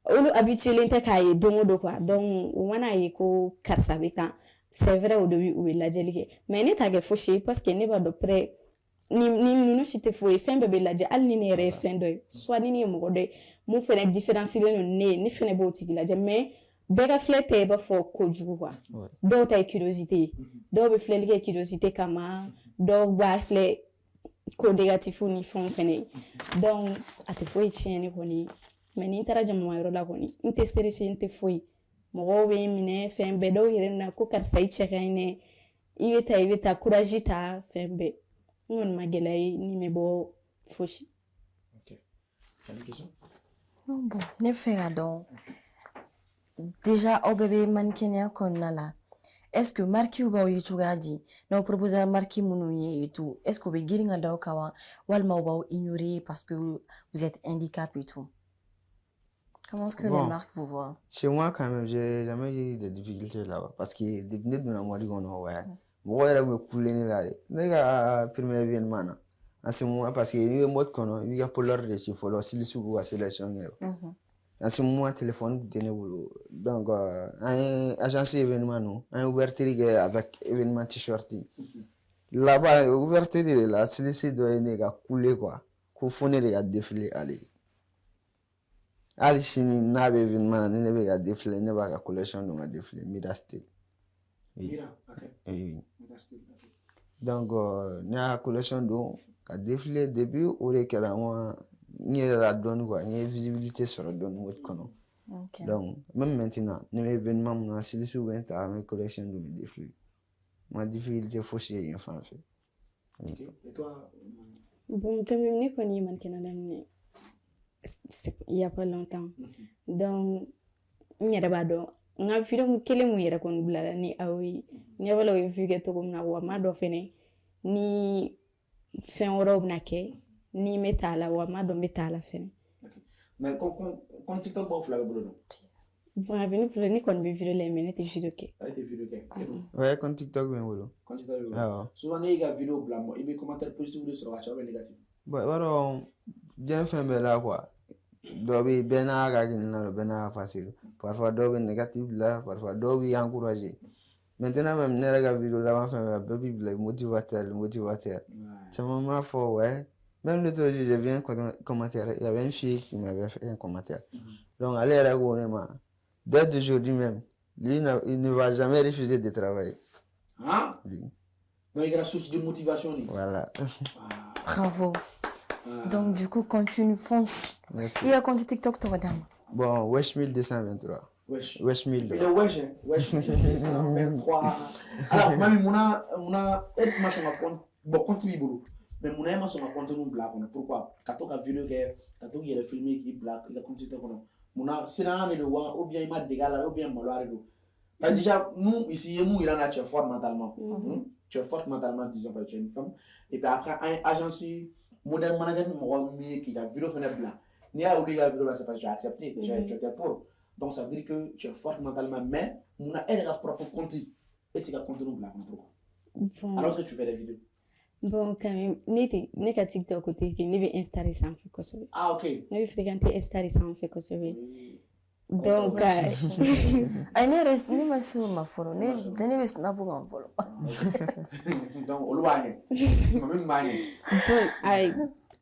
olu habitué tɛ k'a ye don o don quoi. Donc u mana ye ko karisa bɛ tan, c'est vrai, au début u bɛ lajɛli kɛ, mais ne t'a kɛ fosi ye, parce que ne b'a dɔn près ni ninnu si tɛ foyi ye. Fɛn bɛɛ bɛ lajɛ, hali ni ne yɛrɛ ye fɛn dɔ ye, soit ni ne ye mɔgɔ dɔ ye mun fɛnɛ différencier don ni ne ye, ne fɛnɛ b'o tigi lajɛ. Mais bɛɛ ka filɛ tɛ i b'a fɔ kojugu quoi. Dɔw ta ye curiosité ye, dɔw bɛ filɛli kɛ curiosité kama, dɔw b'a filɛ ko négatif ni fɛnw fɛnɛ ye. Donc a tɛ foyi tiɲɛ ne kɔni. Mais ni n taara jamayɔrɔ la kɔni, n tɛ stressé, n tɛ foyi. Mɔgɔw bɛ n minɛ fɛn bɛɛ, dɔw yɛrɛ na ko karisa i cɛ ka ɲi dɛ, i bɛ taa, i bɛ taa courage ta, fɛn bɛɛ. N kɔni ma gɛlɛya ye ni bɛ bɔ fosi. Ok. Tu as une question? Non, bon, ne fɛ ka dɔn déjà, aw bɛɛ bɛ mannequinat kɔnɔna la. Est-ce que marque b'aw ye cogoya di? N'aw proposera marque minnu ye et tout, est-ce que u bɛ girin ka da aw kan wa, walima u b'aw ignorer parce que vous êtes handicap et tout? Comment est-ce que Bon. les marques vous voient? Chez moi, quand même, j'ai jamais eu de difficultés là-bas. Parce que depuis ne donna mode kɔnɔ, ouais. Mɔgɔw yɛrɛ tun bɛ kule ne la de. Ne ka premier événement na, en ce moment, parce que n'i bɛ mode kɔnɔ, i b'i ka couleur de ci fɔlɔ, styliste b'u ka sélection kɛ. En ce moment, téléphone tun tɛ ne bolo. Donc, an ye agence événement ninnu, an ye ouverture kɛ avec événement t-shirt. Là-bas, ouverture de la, styliste dɔ ye ne ka kule quoi. Ko fo ne de ka défiler ale ye. Hali sini n'a bɛ événement na, ni ne bɛ ka défiler, ne b'a ka collection don ka défiler, Mira Style. Oui. Mira, ok. Oui. Mira Style, ok. Donc, ne y'a collection don ka défiler, depuis o de kɛra moi n yɛrɛ la dɔɔni quoi, n ye visibilité sɔrɔ dɔɔni mode kɔnɔ. Donc, même maintenant, ne bɛ événement mun na, styliste bɛ n ta, n bɛ collection don, n bɛ défiler. Ma difficulté fosi ye yen fan fɛ. Oui. Ok. Et toi? Bon, quand même, ne kɔni ye mannequinat daminɛ il y a pas longtemps. Donc n yɛrɛ b'a dɔn, n ka vidéo kelen mun yɛrɛ kɔni bilala ni aw ye, n ɲɛ b'a la o ye vue kɛ cogo min na, wa n m'a dɔn fɛnɛ ni fɛn wɛrɛw bɛna kɛ ni n bɛ t'a la, wa n m'a dɔn n bɛ t'a la fɛnɛ. Ok. Mais comme TikTok b'aw fila bɛɛ bolo don? Bon, a bɛ ne bolo, ne kɔni bɛ vidéo lajɛ, mais ne tɛ vidéo kɛ. Ale tɛ vidéo kɛ. Ouais, compte TikTok bɛ n bolo. Compte TikTok b'i bolo. Awɔ. Souvent ne y'i ka vidéo bila mɔ, i bɛ commentaire positif de sɔrɔ ka caya ou bien négatif? Bon, i b'a dɔn diɲɛ fɛn bɛɛ la quoi. Dɔw bɛ yen, bɛɛ n'a ka hakilina don, bɛɛ n'a ka passé don. Parfois dɔw bɛ négatif bila, parfois dɔw b'i encourager. Maintenant même ne yɛrɛ ka vidéo laban fɛn fɛn, bɛɛ b'i bila motivateur, motivateur. Caman m'a fɔ ouais. Même l'autre jour, j'ai vu un commentaire. Il y avait une fille qui m'avait fait un commentaire. Donc ale yɛrɛ ko ne ma, dès d'aujourd'hui même, lui, il ne va jamais refuser de travailler. Hein? Lui. Donc il y a la source de motivation. Lui. Voilà. Ah. Bravo. Ah. Donc du coup, continue, fonce. Merci. Il y a compte TikTok, toi, madame. Bon, Wesh 1223. Wesh. Wesh 1000. Il est wesh, hein. Wesh 1223. Alors, mami, muna, muna, e ma sɔn ka compte, bon, compte b'i bolo. Mais muna e ma sɔn ka compte ninnu bila a kɔnɔ. Pourquoi? Ka to ka vidéo kɛ, ka to k'i yɛrɛ filmer k'i bila i ka compte TikTok kɔnɔ. Muna siran de don wa, ou bien i ma dege a la, ou bien maloya de don. Parce que déjà, nous, ici, nous, il y en a, tu es forte mentalement. Tu es forte mentalement, disons, parce que tu es une femme. Et puis après, un agence, modèle manager, mɔgɔ min ye k'i ka vidéo fɛnɛ bila. N'i y'a wuli i ka vidéo la, c'est parce que tu as accepté, tu étais pour. Donc ça veut dire que tu es forte mentalement, mais muna e yɛrɛ ka propre compte, e t'i ka compte ninnu bila a kɔnɔ, pourquoi? Bon. Alors que tu fais des vidéos. Bon, quand même, ne tɛ ne ka TikTok tɛ ten, ne bɛ Insta de sanfɛ kosɛbɛ. Ah, ok. Ne bɛ fréquenter Insta de sanfɛ kosɛbɛ. Donc, Ayi, ne yɛrɛ ne ma se o ma fɔlɔ. Ne bɛ Snap kan fɔlɔ. Donc olu b'a ɲɛ. Mami b'a ɲɛ. Bon, ayi,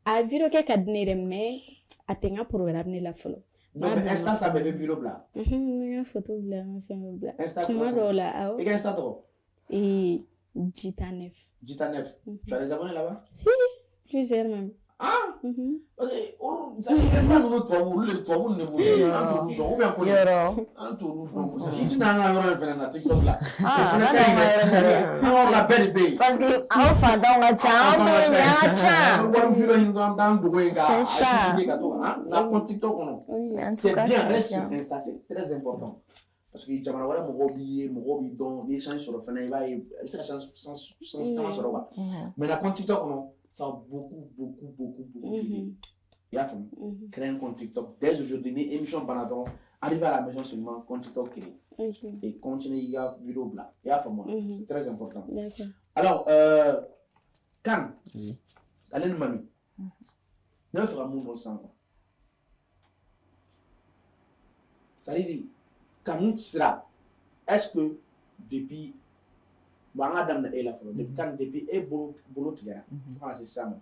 a vidéo kɛ ka di ne yɛrɛ, mais a tɛ n ka programme ne la fɔlɔ. Donc mais Insta sanfɛ i bɛ vidéo bila. N bɛ n ka photo bila, n bɛ fɛn bɛɛ bila. Insta Tuma dɔw la, awɔ. I ka Insta tɔgɔ? Ee, Jita 9. Jita 9. Tu as des abonnés là-bas? Si, plusieurs même. Ah! Parce que Insta ninnu tubabu, olu de tubabu ninnu de b'olu an t'olu dɔn ou bien ko an t'olu dɔn kosɛbɛ. I tɛna an ka yɔrɔ in fɛnɛ na TikTok la. Ah, an ka yɔrɔ in na dɛ. An ka yɔrɔ la bɛɛ de bɛ yen. Parce que anw fantanw ka ca, anw bɛ yen, an ka ca. An bɛ wari vidéo ɲini dɔrɔn an bɛ taa an dogo yen ka C'est ça. a publier ka to ka nka compte TikTok kɔnɔ. Mais en tout C'est cas, bien, c'est reste sur bien. Insta, c'est très important. Parce que jamana wɛrɛ mɔgɔw b'i ye, mɔgɔw b'i dɔn, n'i ye chance sɔrɔ fɛnɛ, i b'a ye, i bɛ se ka chance caman sɔrɔ quoi. Mais compte TikTok kɔnɔ, ça va beaucoup, beaucoup, beaucoup, beaucoup t'aider. I y'a faamu? Créer un compte TikTok dès aujourd'hui, ni émission banna dɔrɔn, arrive à la maison seulement, compte TikTok créé. Et continuer i ka vidéo bila. I y'a faamu wa? C'est très important. D'accord. Alors, Kane, Oui. ale ni Mami, ne bɛ fɛ ka mun dɔn sisan quoi. C'est-à-dire, kanu sira, est-ce que depuis, bon, an ka daminɛ e la fɔlɔ, depuis Kane, depuis e bolo tigɛra fo ka na se sisan ma,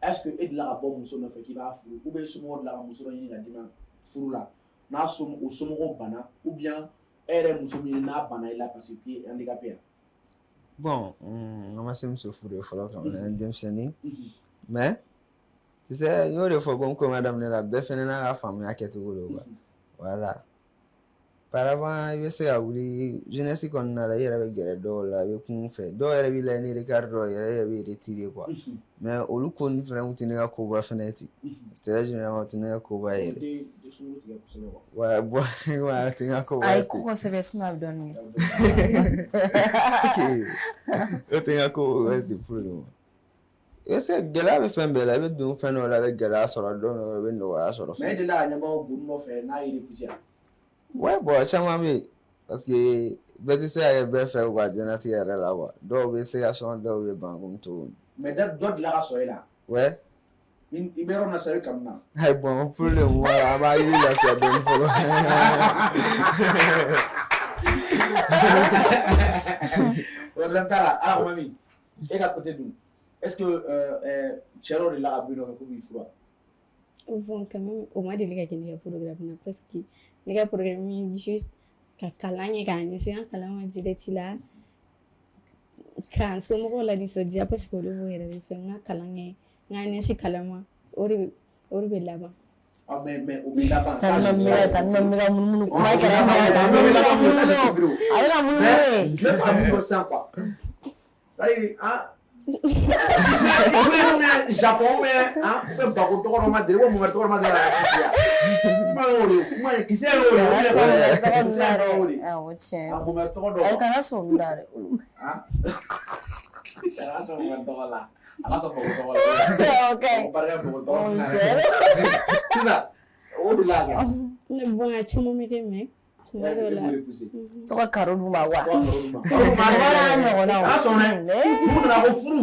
est-ce que e delila ka bɔ muso nɔfɛ k'i b'a furu, ou bien i somɔgɔw delila ka muso dɔ ɲini ka d'i ma furu la, n'a o somɔgɔw banna, ou bien e yɛrɛ muso min ɲini n'a banna i la parce que k'i ye handicapé ya? Bon, an ma se muso furu ye fɔlɔ quand même, an ye denmisɛnnin. Mais tu sais, n y'o de fɔ komi ko daminɛ la, bɛɛ fɛnɛ n'a ka faamuya kɛcogo don quoi. Voilà. Par avant, i bɛ se ka wuli jeunesse kɔnɔna la, i yɛrɛ bɛ gɛrɛ dɔw la, i bɛ kun fɛ. Dɔw yɛrɛ b'i lajɛ ni regard dɔw yɛrɛ, e yɛrɛ b'i retirer quoi. Mais olu ko ninnu fɛnɛ kun tɛ ne ka koba fɛnɛ ten. Très généralement, o tɛ ne ka koba ye yɛrɛ. Olu tɛ sunkuru tigɛ kosɛbɛ quoi. Ouais, bon, ouais, o tɛ n ka koba Ayi, ye ko ten. kosɛbɛ, sinon a bɛ dɔɔnin kɛ. Ok. O tɛ n ka koba ye ten pour le moment. I bɛ se gɛlɛya bɛ fɛn bɛɛ la, i bɛ don fɛn dɔw la, i bɛ gɛlɛya sɔrɔ, don dɔw la i bɛ nɔgɔya sɔrɔ. Mais e delila ka ɲɛbɔ bonni dɔ fɛ n'a y'i repousser a? Ouais, bon, caman bɛ yen parce que bɛɛ tɛ se ka kɛ bɛɛ fɛ quoi diɲɛlatigɛ yɛrɛ la quoi. Dɔw bɛ se ka sɔn, dɔw bɛ ban komi cogo min. Mais dɔ delila ka sɔn e la? Ouais. I bɛ yɔrɔ min na sisan, i bɛ kanu na. Ayi, bon, pour le moment an b'a yiri lafiya dɔɔni fɔlɔ. Problème t'a la. Alors Mami, e ka côté dun, est-ce que cɛ dɔ delila ka bɔ i nɔfɛ k'u b'i furu wa? Bon, quand même, o ma deli ka kɛ ne ka programme na parce que ne ka programme ye juste ka kalan kɛ k'a ɲɛsin n ka kalan ma direct la, k'an somɔgɔw la nisɔndiya parce que olu b'o yɛrɛ de fɛ, n ka kalan kɛ, n ka ɲɛsin kalan ma, o de bɛ laban. Ah, mais o bɛ laban. Tani Mami bɛ ka tani Mami bɛ ka munumunu kuma kɛrɛfɛ, tani Mami bɛ ka munumunu. A bɛ ka munumunu ye. Ne bɛ fɛ ka mun dɔn sisan quoi. C'est-à-dire, ah, Japon bɛ ah bɛ Bako tɔgɔ dɔ ma deli ko Mohamed tɔgɔ dɔ ma deli ka kisi ya. Kuma y'o de ye, kuma ye kisɛ y'o de ye. Kisɛ y'o de ye. Awɔ, tiɲɛ. Ah, Mohamed tɔgɔ dɔ. Ayi, kana sɔn olu la dɛ. Ah. Kana sɔn Mohamed tɔgɔ la. A ka sɔn Bako tɔgɔ la. Ok. O barika Bako tɔgɔ la. Tiɲɛ. Sisan o de la kɛ. Bon, a caman bɛ kɛ mais Kuma dɔw la. Tɔgɔ karo d'u ma wa. Karo d'u ma. Kana sɔn dɛ. N'u nana ko furu,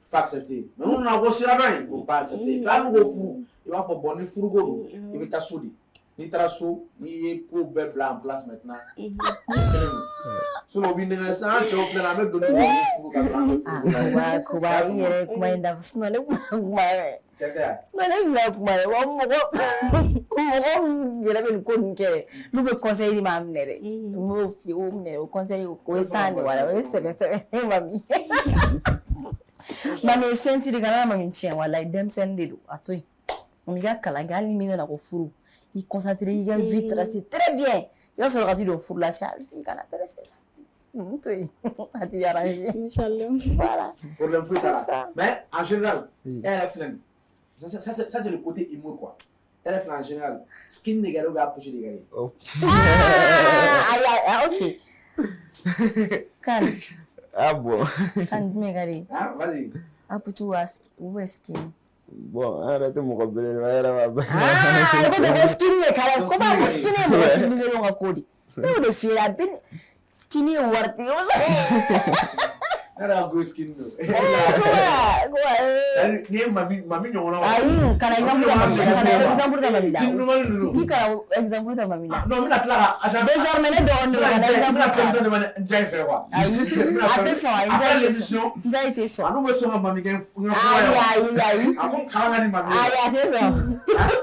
faut accepter. Mais n'u nana ko siraba in, faut pas accepter. Hali n'u ko furu, i b'a fɔ bon ni furuko don, i bɛ taa so de. N'i taara so, n'i ye ko bɛɛ bila en place maintenant, kelen don. Sinon u b'i nɛgɛn sisan, an cɛw filɛ nin ye, an bɛ don ni furu ka sɔrɔ an bɛ furu la. Koba koba i yɛrɛ kuma in dafa sinon ne kun bɛna kuma yɛrɛ. Cɛ tɛ yan. Sinon ne kun bɛna kuma yɛrɛ wa mɔgɔ mɔgɔ min yɛrɛ bɛ nin ko ninnu kɛ dɛ, n'u bɛ conseil di ma a minɛ dɛ. N b'o f'i ye o minɛ o conseil o ye tan de wala o ye sɛbɛ sɛbɛ ne mami. Mami ye sentiri kana mami tiɲɛ walayi denmisɛnnin de don a to yen. Mami ka kalan kɛ hali ni min nana ko furu i concentré i ka vie tracer très bien i b'a sɔrɔ ka t'i don furu la sa hali i kana pressé. N to yen a t'i arranger. Inchallah. Voilà. Problème foyi t'a C'est ça. la. Mais en général, Oui. e yɛrɛ filɛ nin ye, ça c'est le côté humour quoi. E yɛrɛ filɛ en général, skin de ka di ou bien approche de ka di? Oh. Ah, ayi, ah, ok. Kan, Ah bon. kan jumɛn ka di? Ah, vas-y. Aputu wa ou bɛ skin. Bon, an yɛrɛ tɛ mɔgɔ belebeleba yɛrɛ ma bɛɛ. Ah, i ko ten ko skin de ka di. Ko ba ko skin ye mɔgɔ civilisé ka ko de. Ne y'o de f'i ye a bɛ ni skin ye wari tigi. Ne yɛrɛ ka go skin don. Ko ba, C'est-à-dire, n'i ye mami mami ɲɔgɔnna o. Ayi, kana exemple ta mami la, kana exemple ta mami la. Skin ɲuman ninnu. K'i kana exemple ta mami la. Ah, non, n bɛna tila ka agent. Désormais ne dɔgɔnin don, kana N bɛna exemple ta. permission demander Ndiaye fɛ quoi. Ayi, a tɛ sɔn, ayi, Après Ndiaye tɛ sɔn. l'émission, Ndiaye tɛ sɔn. a n'u bɛ sɔn ka mami kɛ n ka fura Ayi, ye wa. ayi, ayi. A ko kalan ka di mami ye. Ayi, a tɛ sɔn.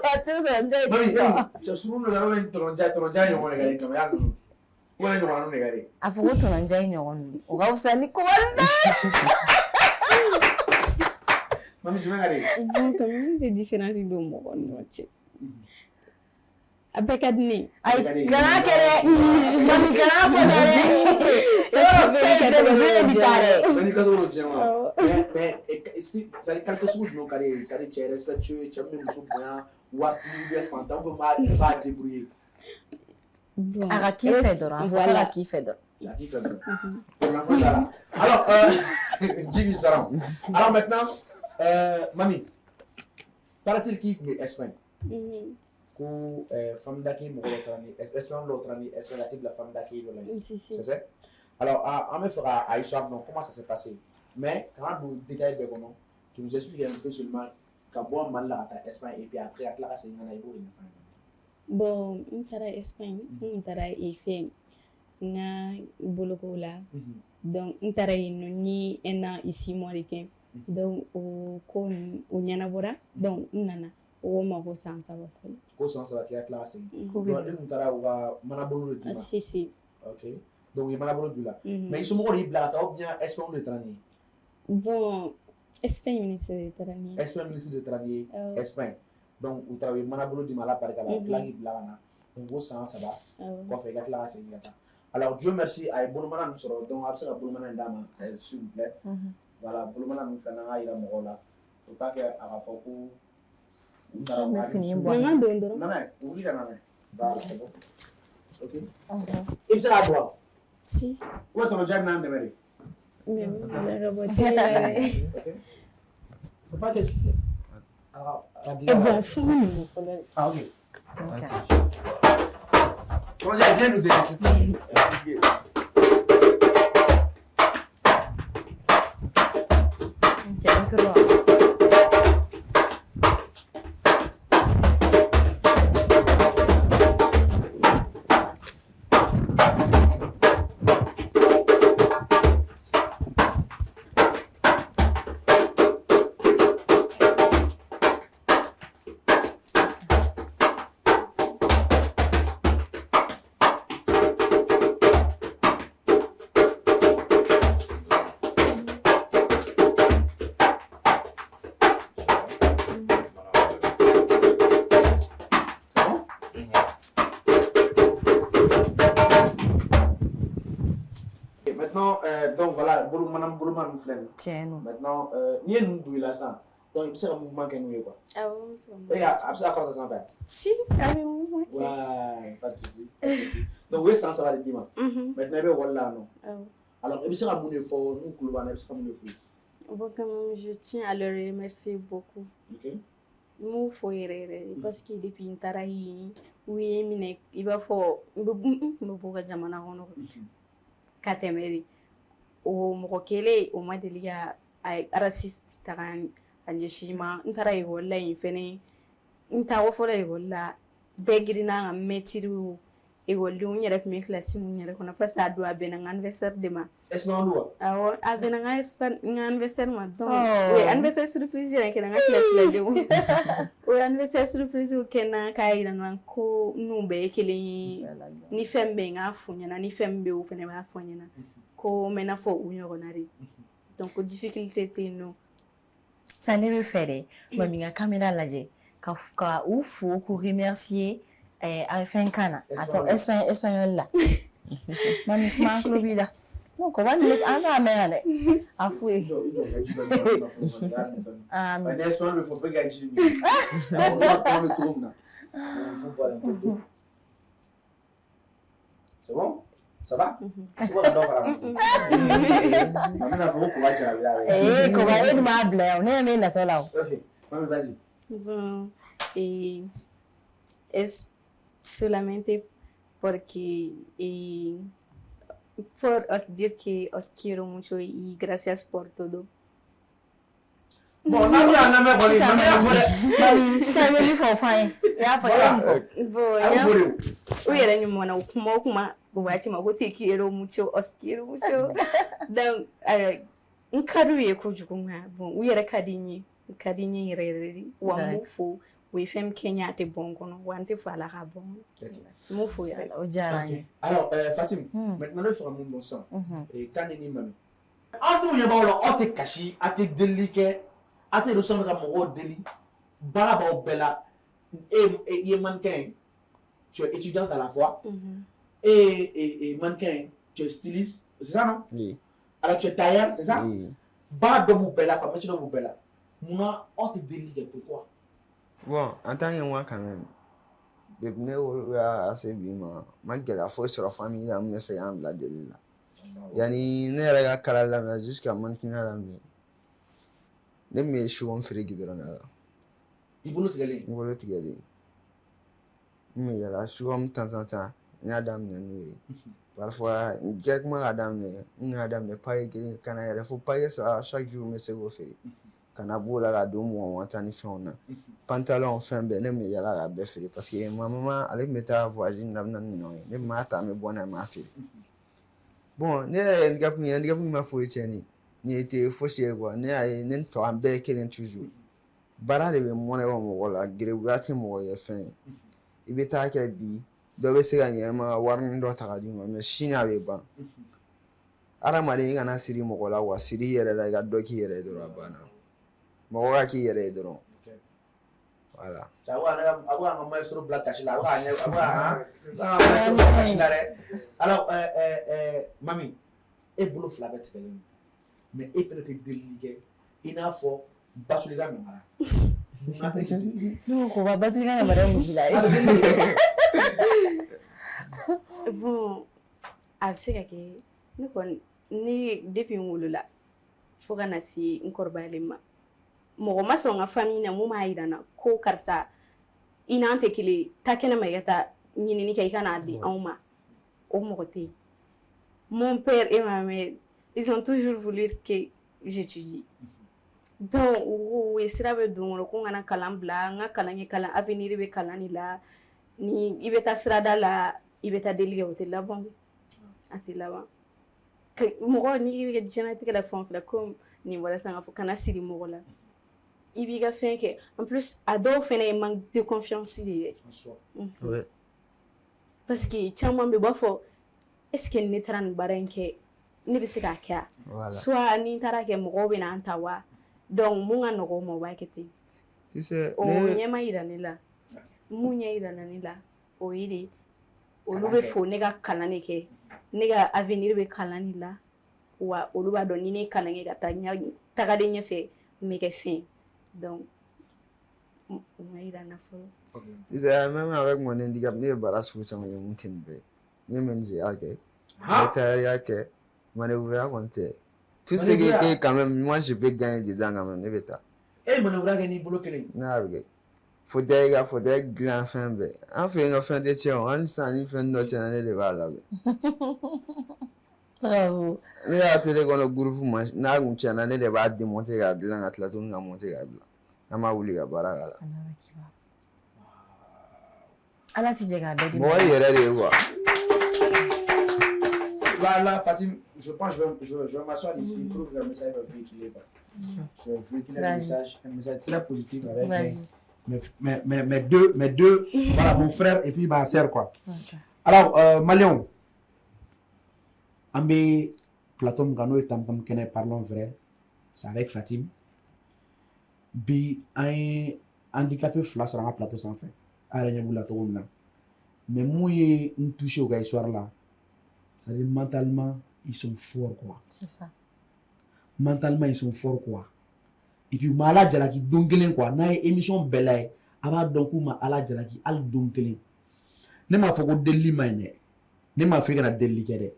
A tɛ sɔn, Ndiaye Mami, tɛ sɔn. cɛ surun de ka di ou bien tɔnɔ Ndiaye tɔnɔ Ndiaye ɲɔgɔn de ka di Kamaya ninnu. Ou bien ɲɔgɔnna ninnu de ka di. A fɔ ko tɔnɔ Ndiaye ɲɔgɔn ninnu, o ka fisa ni ko wɛrɛ dɛ. Mami jumɛn ka di? Bon, quand même, tɛ différence don mɔgɔ ni ɲɔgɔn cɛ. A bɛɛ ka di ne ye. Ayi, kana kɛ dɛ. Mami kana fɔ dɛ. Yɔrɔ fɛn fɛn bɛ fɛn bɛ taa dɛ. Mais n'i ka t'o diɲɛ kɔnɔ. Awɔ. Mais si c'est-à-dire qualité sugu jumɛn ka di ye? C'est-à-dire cɛ respectueux, cɛ min bɛ muso bonya, waritigi ou bien fantan ou bien b'a débrouiller. Bon. A ka k'i fɛ dɔrɔn, a fɔ k'a ka k'i fɛ dɔrɔn. A k'i fɛ dɔrɔn. Problème foyi t'a la. Alors, Djibi Saram. Alors maintenant, Mami, paraît-il k'i tun bɛ Espagne. Ko femme d'accueil mɔgɔ dɔ taara ni Espagne dɔw taara ni Espagne a t'i bila femme d'accueil dɔ la yen. Si, si. C'est ça? Alors, an bɛ fɛ ka a histoire dɔn comment ça s'est passé. Mais kana don détail bɛɛ kɔnɔ, tu nous expliques un peu seulement ka bɔ Mali la ka taa Espagne et puis après ka tila ka segin ka na i b'o de ɲɛfɔ an ɲɛna. Bon, n taara Espagne, n taara yen fɛn n ka boloko la. Donc, n taara yen nɔ n ye 1 an et 6 mois de kɛ. Donc, o ko ninnu o ɲɛnabɔra. Donc, n nana. O ko n ma ko san 3 fɔlɔ. Ko san 3 k'i ka tila ka segin. Ko bɛ Donc, e tun taara u ka manabolo de d'i ma. Si, si. Ok. Donc, u ye manabolo d'u la. Mais i somɔgɔw de y'i bila ka taa ou bien Espagne de taara n'i ye? Bon, Espagne ministre de taara ni ye. Espagne ministre de taara n'i ye. Awɔ. Espagne. Donc, u taara u ye manabolo d'i ma Ala barika la, u tila k'i bila ka na. Donc, o san 3 Awɔ. kɔfɛ i ka tila ka segin ka taa. Alors, Dieu merci, a ye bolomana ninnu sɔrɔ. Donc, a bɛ se ka bolomana in d'a ma, s'il vous plaît. Voilà, bolomana ninnu filɛ nin ye, an k'a jira mɔgɔw la. Faut pas que a ka fɔ ko u nana N bɛ fini in bɔ. Mais n ma don dɔrɔn. Nana ye, wuli ka na n'a ye. Voilà, c'est bon. Ok. I bɛ se k'a don wa? Si. Ou bien tɔnɔ Ndiaye bɛna an dɛmɛ de? Mais n bɛna ka bɔ télé la dɛ. Ok. Faut pas que a ka Eh bon, fɛn ma nin fɔlɔ dɛ. Ah, ok. Ok. Tɔnɔ Ndiaye, viens nous aider. S'il te plaît. Ok, micro. C'est bon? Et maintenant, donc voilà, bolomana boloma ninnu filɛ nin ye. Tiɲɛ don. Maintenant, n'i ye ninnu don i la sisan, donc i bɛ se ka mouvement kɛ n'u ye quoi. Awɔ, n bɛ se ka mun E ka a bɛ se ka kɔrɔta sanfɛ. Si, a bɛ mouvement kɛ. Ouais, pas de souci, pas de souci. Donc u ye san 3 de d'i ma. Maintenant i bɛ école la yan nɔ. Awɔ. Alors i bɛ se ka mun de fɔ n'u tulo b'an na, i bɛ se ka mun de f'u ye? Bon, quand même, je tiens à leur remercier beaucoup. Ok. N m'o fɔ yɛrɛ yɛrɛ parce que depuis n taara yen, u ye n minɛ i b'a fɔ n tun bɛ bɔ ka jamana kɔnɔ ka tɛmɛ de. O mɔgɔ kelen o ma deli ka raciste ta ka ɲɛsin n ma. N taara ekɔli la yen fɛnɛ, n taako fɔlɔ ekɔli la, bɛɛ girinna ka mɛtiriw, ekɔlidenw, n yɛrɛ tun bɛ kilasi mun yɛrɛ kɔnɔ parce que a don a bɛnna n ka anniversaire de ma. Espagnol wa? Awɔ, a bɛnna n ka anniversaire ma. Donc o ye anniversaire surprise yɛrɛ kɛ n ka kilasi la denw. O ye anniversaire surprise kɛ n na k'a yira n na ko n'u bɛɛ ye kelen ye, ni fɛn bɛ yen n k'a f'u ɲɛna, ni fɛn bɛ yen o fɛnɛ b'a fɔ n ɲɛna, ko n bɛ n'a fɔ u ɲɔgɔnna de. Donc difficulté tɛ yen nɔ. Sisan ne bɛ fɛ dɛ, Mami ka caméra lajɛ ka u fo k'u remercier a fɛn kan na, a tɔ espagnol la. Mami, kuma an tulo b'i la. Non, ko b'a an t'a mɛn yan dɛ. A f'u ye. Ah, ni espagnol bɛ fɔ bɛɛ ka ji min. Awɔ, kuma bɛ cogo min na. Il faut boire un peu d'eau. C'est bon? Ça va? I b'a ka dɔ fara kan. Mami n'a fɔ ko koba jarabila dɛ. Ee, koba e dun b'a bila yan, ne ɲɛ bɛ natɔ la o. Ok, Mami, vas-y. Bon, es solamente porque por os decir que os quiero mucho y gracias por todo. Bon, n'aw y'a lamɛn kɔni, Mami y'a fɔ dɛ. Mami, sisan i ye min fɔ o f'an ye. I y'a fɔ, i ye mun fɔ? Bon, A bɛ fɔ de o. U yɛrɛ ɲuman na, u kuma o kuma u b'a ci ma ko te quiero mucho, os quiero mucho. Donc n ka d'u ye kojugu, nka bon, u yɛrɛ ka di n ye, u ka di n ye yɛrɛ yɛrɛ de. Wa n b'u fo, u ye fɛn min kɛ n ye a tɛ bɔ n kɔnɔ, wa n tɛ fɛ ala ka bɔ n kɔnɔ. N b'u fo yɛrɛ. O diyara n ye. Alors, Fatim, maintenant ne bɛ fɛ ka mun dɔn sisan, Kane ni Mami, aw dun ɲɛ b'aw la, aw tɛ kasi, aw tɛ delili kɛ, aw tɛ réseau sanfɛ ka mɔgɔw deli, baara b'aw bɛɛ la. E i ye mannequin ye, tu es étudiante à la fois, et mannequin, tu es styliste, c'est ça non? Oui. Alors tu es tailleur, c'est ça? Oui. Baara dɔ b'u bɛɛ la quoi, métier dɔ b'u bɛɛ la. Munna aw tɛ delili kɛ, pourquoi? Bon, en tant que moi quand même, depuis ne wolola se bi ma, n ma gɛlɛya foyi sɔrɔ famille la min bɛ se k'an bila deli la. Yanni ne yɛrɛ ka kalan daminɛ jusqu'à mannequinat daminɛ, ne tun bɛ chewing-gum feere goudron da la. I bolo tigɛlen? N bolo tigɛlen. N bɛ yala chewing-gum tan tan tan, n y'a daminɛ n'o ye. Parfois n kɛ kuma ka daminɛ, n y'a daminɛ paquet kelen ka na yɛlɛ fo paquet saba chaque jour n bɛ se k'o feere. Ka na b'o la ka don mugan tan ni fɛnw na. Pantalon fɛn bɛɛ ne tun bɛ yala k'a bɛɛ feere parce que ma maman ale tun bɛ taa voyage na bɛ na ni minɛnw ye, ne tun b'a ta n bɛ bɔ n'a ye n b'a feere. Bon, ne yɛrɛ ye handicap min ye, handicap min ma foyi tiɲɛ ne ye, nin tɛ fosi ye quoi. Ne y'a ye ne ni tɔ an bɛɛ ye kelen toujours. Baara de bɛ mɔnɛ bɔ mɔgɔ la, gerebuya tɛ mɔgɔ ye fɛn ye. I bɛ taa kɛ bi, dɔ bɛ se ka ɲɛ i ma warini dɔ ta ka d'i ma, mais sini a bɛ ban. Hadamaden i kana siri mɔgɔ la wa, siri i yɛrɛ la, i ka dɔ k'i yɛrɛ ye dɔrɔn a banna. Mɔgɔ ka k'i yɛrɛ ye dɔrɔn. Voilà. A bɛ k'an ka maestro bila kasi la, a bɛ k'a ɲɛ, a bɛ k'an ka maestro bila kasi la dɛ. Alors Mami, e bolo fila bɛɛ tigɛlen don, mais e fɛnɛ tɛ delili kɛ i n'a fɔ Batulika Namara. Munna e tɛ delili kɛ? Ne ko ko Batulika Namara mun b'i la? Bon, a bɛ se ka kɛ ne kɔni, ne depuis n wolola fo ka na se n kɔrɔbayalen ma, mɔgɔ ma sɔn n ka famille na mun b'a yira n na ko karisa i n'an tɛ kelen ye, taa kɛnɛma i ka taa ɲinini kɛ i ka n'a di anw ma, o mɔgɔ tɛ yen. Mon père et ma mère, ils ont toujours voulu que j'étudie. Donc u ye sira bɛ don n kɔrɔ ko n kana kalan bila, n ka kalan kɛ, kalan avenir bɛ kalan de la, ni i bɛ taa sirada la i bɛ taa deli kɛ, o tɛ laban, a tɛ laban. Mɔgɔ n'i bɛ kɛ diɲɛlatigɛ la fɛn o fɛn la, komi nin bɔra sisan k'a fɔ kana siri mɔgɔ la, i b'i ka fɛn kɛ. En plus a dɔw fɛnɛ ye manque de confiance de ye. Parce que caman bɛ u b'a fɔ est ce que ne taara nin baara in kɛ ne bɛ se k'a kɛ wa? Soit ni n taara kɛ mɔgɔw bɛ na n ta wa? Donc mun ka nɔgɔn o ma, u b'a kɛ ten. O ɲɛ ma yira ne la, mun ɲɛ yira ne la o ye de olu bɛ fo ne ka kalan de kɛ, ne ka avenir bɛ kalan de la, wa olu b'a dɔn ni ne kalan kɛ ka taa tagalen ɲɛfɛ n bɛ kɛ fɛn. Donc o ma yira n na fɔlɔ. Tu sais, même avec mon handicap, ne ye baara sugu caman kɛ mun tɛ nin bɛɛ ye. Ne ye menuisier kɛ, n ye tailleur kɛ, manœuvre kɔni tɛ. Tout ce qui est quand même, moi je peux gagner dedans quand même, ne bɛ taa. E ye manœuvre kɛ n'i bolo kelen? Ne y'a kɛ. Fauteuil ka fauteuil dilan fɛn bɛɛ. An fɛ yen nɔ fɛn tɛ tiɲɛ o, hali sisan ni fɛn dɔ tiɲɛna ne de b'a labɛn. Bravo. Ne y'a télé kɔnɔ groupe ma n'a kun tiɲɛna ne de b'a démonter k'a dilan ka tila tuguni ka monter k'a bila. An b'a wuli ka baara k'a la. Ala ti jɛ k'a bɛɛ di. Mɔgɔ yɛrɛ de ye quoi. Là, Fatim, je pense que je vais m'asseoir ici pour que le message va véhiculer. Je vais véhiculer un message très positif avec mes deux, voilà, mon frère et puis ma sœur, quoi. Okay. Alors, Malion, Ambe Plateau Mgano et Tam Tam Kene, parlons vrai, c'est avec Fatim. Bi, un handicapé flash sur un plateau sans fin. Mais moi, je suis touché au gars soir là. C'est-à-dire mentalement, ils sont forts, quoi. C'est ça. Mentalement, ils sont forts, quoi. Et puis, ma ala jalaki don kelen, quoi. N'a ye émission bɛɛ lajɛ, a b'a dɔn k'u ma ala jalaki hali don kelen. Ne m'a fɔ ko delili ma ɲi dɛ. Ne m'a fɔ i kana delili kɛ dɛ.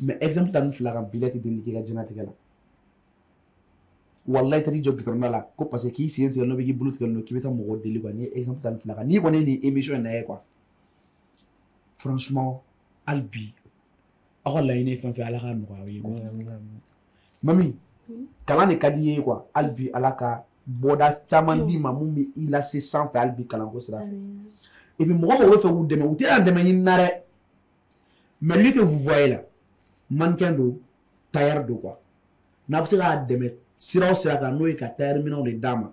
Mais exemple ta ni fila kan bi la tɛ delili kɛ i ka diɲɛlatigɛ la. Walayi tɛ t'i jɔ goudron da la ko parce que k'i sen tigɛ n'o bɛ k'i bolo tigɛ n'o k'i bɛ taa mɔgɔw deli quoi. N'i ye exemple ta ni fila kan, n'i kɔni ye nin émission in lajɛ quoi. Franchement, hali bi aw ka laɲini ye fɛn fɛn ala k'a nɔgɔya aw ye quoi. Mami, kalan de ka di i ye quoi. Hali bi ala ka bɔda caman d'i ma mun bɛ i lase sanfɛ hali bi kalanko sira fɛ. Et puis mɔgɔ mɔgɔ bɛ fɛ k'u dɛmɛ, u tɛ na dɛmɛ ɲini na dɛ. Mais lui que vous voyez là, mannequin don, tailleur don quoi. N'a bɛ se k'a dɛmɛ sira o sira kan n'o ye ka tailleur minɛnw de d'a ma,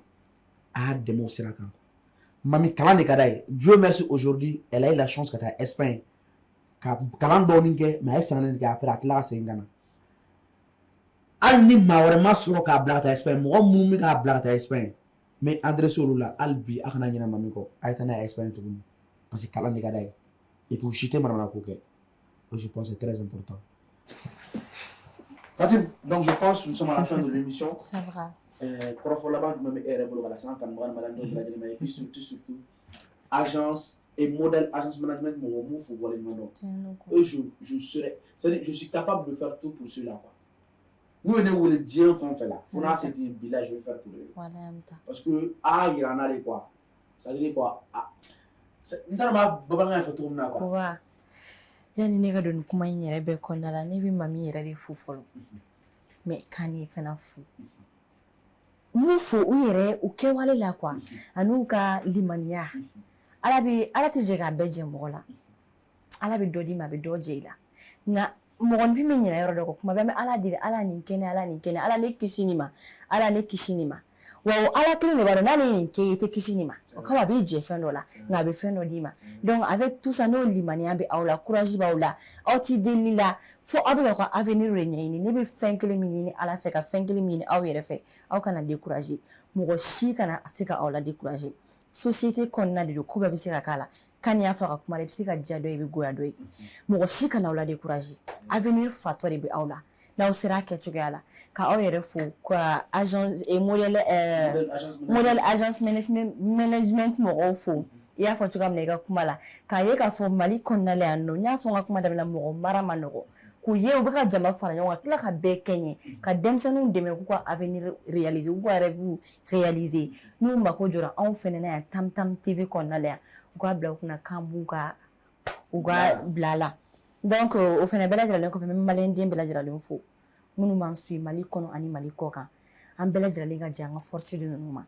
a y'a dɛmɛ o sira kan. Mami kalan de ka d'a ye. Dieu merci aujourd'hui, elle a eu la chance ka taa Espagne ka kalan dɔɔni kɛ, mais a ye san naani kɛ après a tilala ka segin ka na. Hali ni maa wɛrɛ ma sɔrɔ k'a bila ka taa Espagne, mɔgɔ minnu bɛ k'a bila ka taa Espagne, n bɛ adressé olu la hali bi a kana ɲinɛ mami kɔ, a ye taa n'a ye Espagne tuguni parce que kalan de ka d'a ye. Et puis u si tɛ manamana ko kɛ. Je pense que c'est très important. Fatim, donc je pense que nous sommes à la fin de l'émission. Ça va. Kɔrɔfɔ laban jumɛn bɛ e yɛrɛ bolo ka lase an kanubaga ni maliyɛndenw bɛɛ lajɛlen ma et puis surtout agence et modèle agence management mɔgɔ m'u fo waleɲuman dɔn. Et je serais, c'est-à-dire je suis capable de faire tout pour ceux-là quoi. N'u ye ne wele diɲɛ fɛn o fɛn la, fo n'a se tɛ bi la, je vais faire pour eux. Parce que a yira n na de quoi. C'est-à-dire quoi, n t'a dɔn n b'a bamanankan fɔ cogo min na quoi. Yani ne ka don kuma in yɛrɛ bɛɛ kɔnɔna la, ne bɛ mami yɛrɛ de fo fɔlɔ. Mais Kani fana fo. N b'u fo u yɛrɛ u kɛwale la quoi. An'u ka limaniya. Ala bɛ ala tɛ jɛ k'a bɛɛ jɛ mɔgɔ la. Ala bɛ dɔ d'i ma a bɛ dɔ jɛ i la. Nka mɔgɔninfin bɛ ɲinɛ yɔrɔ dɔ kɔ kuma bɛɛ n bɛ ala deli ala nin kɛ ne ala nin kɛ ne ala ne kisi nin ma ala ne kisi nin ma. Wa o ala kelen de b'a dɔn n'ale ye nin kɛ i tɛ kisi nin ma. O kama a b'i jɛ fɛn dɔ la nka a bɛ fɛn dɔ d'i ma. Donc avec tout ça n'o limaniya bɛ aw la courage b'aw la aw t'i delili la fo aw bɛ k'aw ka avenir de ɲɛɲini. Ne bɛ fɛn kelen min ɲini ala fɛ ka fɛn kelen min ɲini aw yɛrɛ fɛ aw kana décourager. Mɔgɔ si kana se ka aw la décourager. Société kɔnɔna de don ko bɛɛ bɛ se ka k'a la. Kan y'a fɔ a ka kuma la i bɛ se ka diya dɔ ye i bɛ goya dɔ ye. Mɔgɔ si kana aw la décourager. Avenir fatɔ de bɛ aw la. N'aw sera a kɛcogoya la ka aw yɛrɛ fo ka agence et modèle modèle agence management mɔgɔw fo. I y'a fɔ cogoya min na i ka kuma la k'a ye k'a fɔ Mali kɔnɔna la yan nɔ n y'a fɔ n ka kuma daminɛ la mɔgɔ mara ma nɔgɔ k'u ye u bɛ ka jama fara ɲɔgɔn kan tila ka bɛɛ kɛɲɛ ka denmisɛnninw dɛmɛ k'u ka avenir réaliser k'u ka rêve réaliser n'u mako jɔra anw fɛnɛ na yan Tam Tam TV kɔnɔna la yan u k'a bila u kunna k'an b'u ka u ka bila la. Donc o fɛnɛ bɛɛ lajɛlen kɔfɛ n bɛ maliyɛnden bɛɛ lajɛlen fo minnu b'an suit Mali kɔnɔ ani Mali kɔ kan an bɛɛ lajɛlen ka jɛ an ka force di ninnu ma.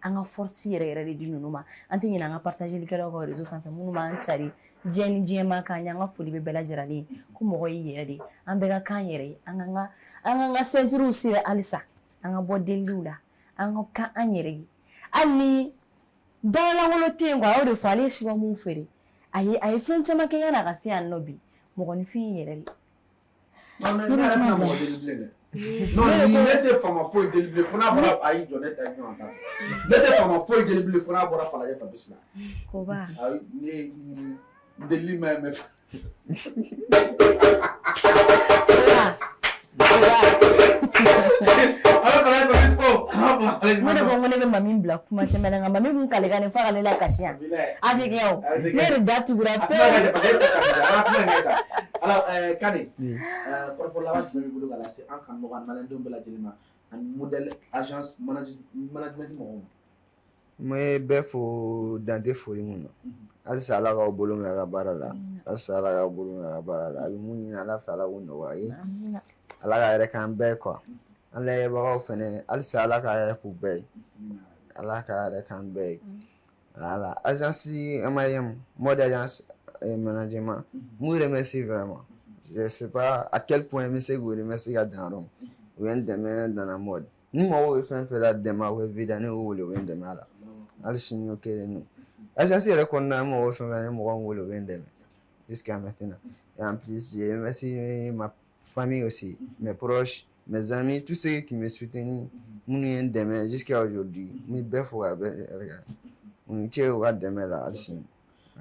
An ka force yɛrɛ yɛrɛ de di ninnu ma. An tɛ ɲinɛ an ka partagelikɛlaw ka réseau sanfɛ minnu b'an cari diɲɛ ni diɲɛ ma kan an ka foli bɛ bɛɛ lajɛlen ye ko mɔgɔ y'i yɛrɛ de an bɛɛ ka kan yɛrɛ ye an k'an ka ceinturew siri halisa an ka bɔ deliliw la an ka kan an yɛrɛ ye hali ni baaralankolon tɛ yen quoi a y'o de fɔ ale ye sugamu feere a ye fɛn caman kɛ yanni a ka se yan nɔ bi mɔgɔninfin yɛrɛ de. Non mais ne yɛrɛ tɛna mɔgɔ deli bilen dɛ. Non ni ne tɛ faama foyi deli bilen fo n'a bɔra ayi jɔ ne tɛ ɲɔgɔn kan. Ne tɛ faama foyi deli bilen fo n'a bɔra Falajɛ Papis la. Koba. Ayi ne delili ma ɲi mais. Koba. Koba. Ala Falajɛ Papis fo. Ne de ko ko ne bɛ mami bila kuma caman na nka mami kun kalekan ne f'a ka ne la kasi yan. A tɛ kɛ o. Ne yɛrɛ da tugura pewu. Alors, Kani, kɔrɔfɔ laban jumɛn b'i bolo ka lase an kanubagaw ani maliyɛndenw bɛɛ lajɛlen ma ani modèle agence management mɔgɔw ma? N bɛ bɛɛ fo dan tɛ foli mun na. Halisa Ala k'aw bolo mɛn a ka baara la. Halisa Ala k'aw bolo mɛn a ka baara la. A bɛ mun ɲini Ala fɛ, Ala k'o nɔgɔya ye. Ala ka hɛrɛ k'an bɛɛ quoi. An lajɛbagaw fɛnɛ, halisa Ala ka hɛrɛ k'u bɛɛ ye. Ala ka hɛrɛ k'an bɛɛ ye. Voilà. Agence MAM, mode agence management, n b'u remercie vraiment. Je sais pas à quel point n bɛ se k'u remercier ka dan yɔrɔ min. U ye n dɛmɛ dans la mode. Ni mago bɛ fɛn fɛn la dɛmɛ u bɛ vida, ne y'u wele, u bɛ n dɛmɛ a la. Hali sini o kelen don. Agence yɛrɛ kɔnɔna na, n mago bɛ fɛn fɛn na, ni mɔgɔ min wele, u bɛ n dɛmɛ jusqu'à maintenant. Et en plus, je remercie ma famille aussi, mes proches, mes amis, tous ceux qui me soutiennent, minnu ye n dɛmɛ jusqu'à aujourd'hui. N bɛ bɛɛ fo ka bɛɛ barika. U ni ce u ka dɛmɛ la hali sini.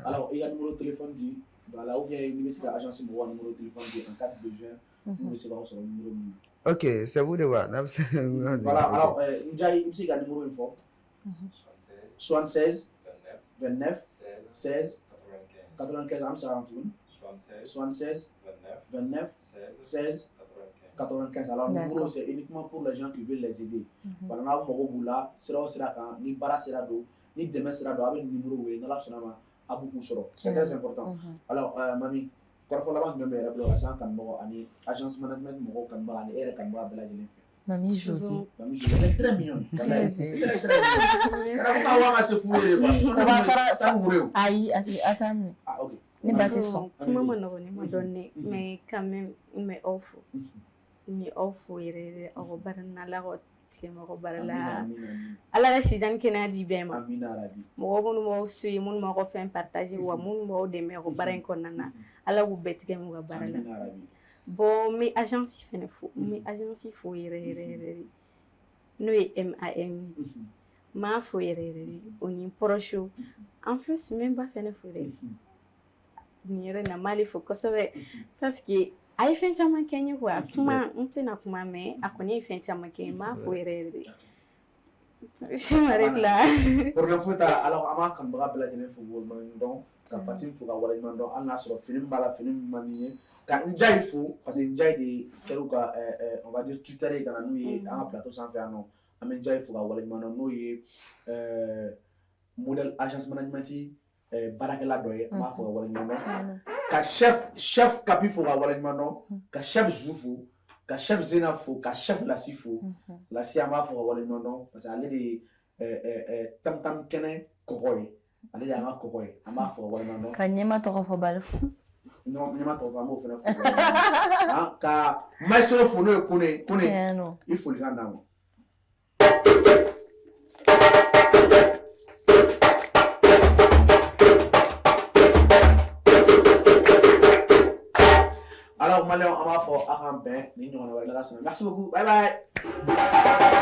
Alors, i ka numéro de téléphone di, voilà, ou bien i bɛ se ka agence mɔgɔw ka numéro de téléphone di en cas de besoin, n'u bɛ se k'aw sɔrɔ numéro min na. Ok, c'est vous de voir. N'a bɛ se. Voilà, alors, Ndiaye, i bɛ se ka numéro in fɔ? 76 29 16 95. An bɛ segin a kan tuguni. 76 29 16 95. Alors, numéro, c'est uniquement pour les gens qui veulent les aider. Voilà, n'aw mago b'u la, sira o sira kan, ni baara sira don, ni dɛmɛ sira don, a bɛ numéro wele, n'Ala sɔnna ma, a b'u sɔrɔ. C'est très important. Alors, Mami, kɔrɔfɔ laban jumɛn bɛ yɛrɛ bolo ka se an kanubagaw ani agence management mɔgɔw kanubaga ani e yɛrɛ kanubaga bɛɛ lajɛlen fɛ? Mami jolie. Mami jolie, elle est très mignonne. Très, très, très mignonne. Kɛra ko ka wa ka se fu ye quoi. O b'a fara. Tan wure o. Ayi, a t'a minɛ. Ah, ok. Ne ba tɛ sɔn. Kuma ma nɔgɔn ne ma dɔɔni, mais quand même n bɛ aw fo. N ye aw fo yɛrɛ yɛrɛ aw ka baara na, Ala k'aw tigɛ mɔgɔ baara la. Ala ka si jan ni kɛnɛya di bɛɛ ma. Mɔgɔ minnu b'aw suit, minnu b'aw ka fɛn partager, wa minnu b'aw dɛmɛ aw ka baara in kɔnɔna na, Ala k'u bɛɛ tigɛ m'u ka baara la. Bon, n bɛ agence fɛnɛ fo, n bɛ agence fo yɛrɛ yɛrɛ yɛrɛ de, n'o ye MAM ye. N b'a fo yɛrɛ yɛrɛ de, o ni proche. En plus, n bɛ n ba fɛnɛ fo dɛ. Nin yɔrɔ in na, n b'ale fo kosɛbɛ parce que a ye fɛn caman kɛ n ye quoi. Kuma n tɛna kuma, mais a kɔni ye fɛn caman kɛ n ye, n b'a fo yɛrɛ yɛrɛ de. Je m'arrête là. Problème foyi t'a la. Alors, an b'a kanubaga bɛɛ lajɛlen fo k'u waleɲuman dɔn, ka Fatim fo ka waleɲuman dɔn, hali n'a sɔrɔ fini min b'a la, fini min man di n ye, ka Njayi fo parce que Njayi de kɛr'u ka on va dire tuteur ye ka na n'u ye an ka plateau sanfɛ yan nɔ. An bɛ Njayi fo ka waleɲuman dɔn, n'o ye modèle agence management baarakɛla dɔ ye. An b'a fo ka waleɲuman dɔn, ka chef Kapi fo ka waleɲuman dɔn, ka chef Zu fo, ka chef Zena fo, ka chef Lasi fo. Lasi, an b'a fo ka waleɲuman dɔn parce que ale de ye tam tam kɛnɛ kɔgɔ ye, ale de y'an ka kɔgɔ ye. An b'a fo ka waleɲuman dɔn. Ka ɲɛma tɔgɔ fɔ bali fo. Non, ɲɛma tɔgɔ fɔ, an b'o fana fo ka waleɲuman dɔn. Ka maestro fo, n'o ye Kone Kone. Tiɲɛ don. I folikan d'an ma. Alors, Malien, an b'a fɔ aw k'an bɛn ni ɲɔgɔnna wɛrɛ, n'Ala sɔnna. Merci beaucoup. Bye bye.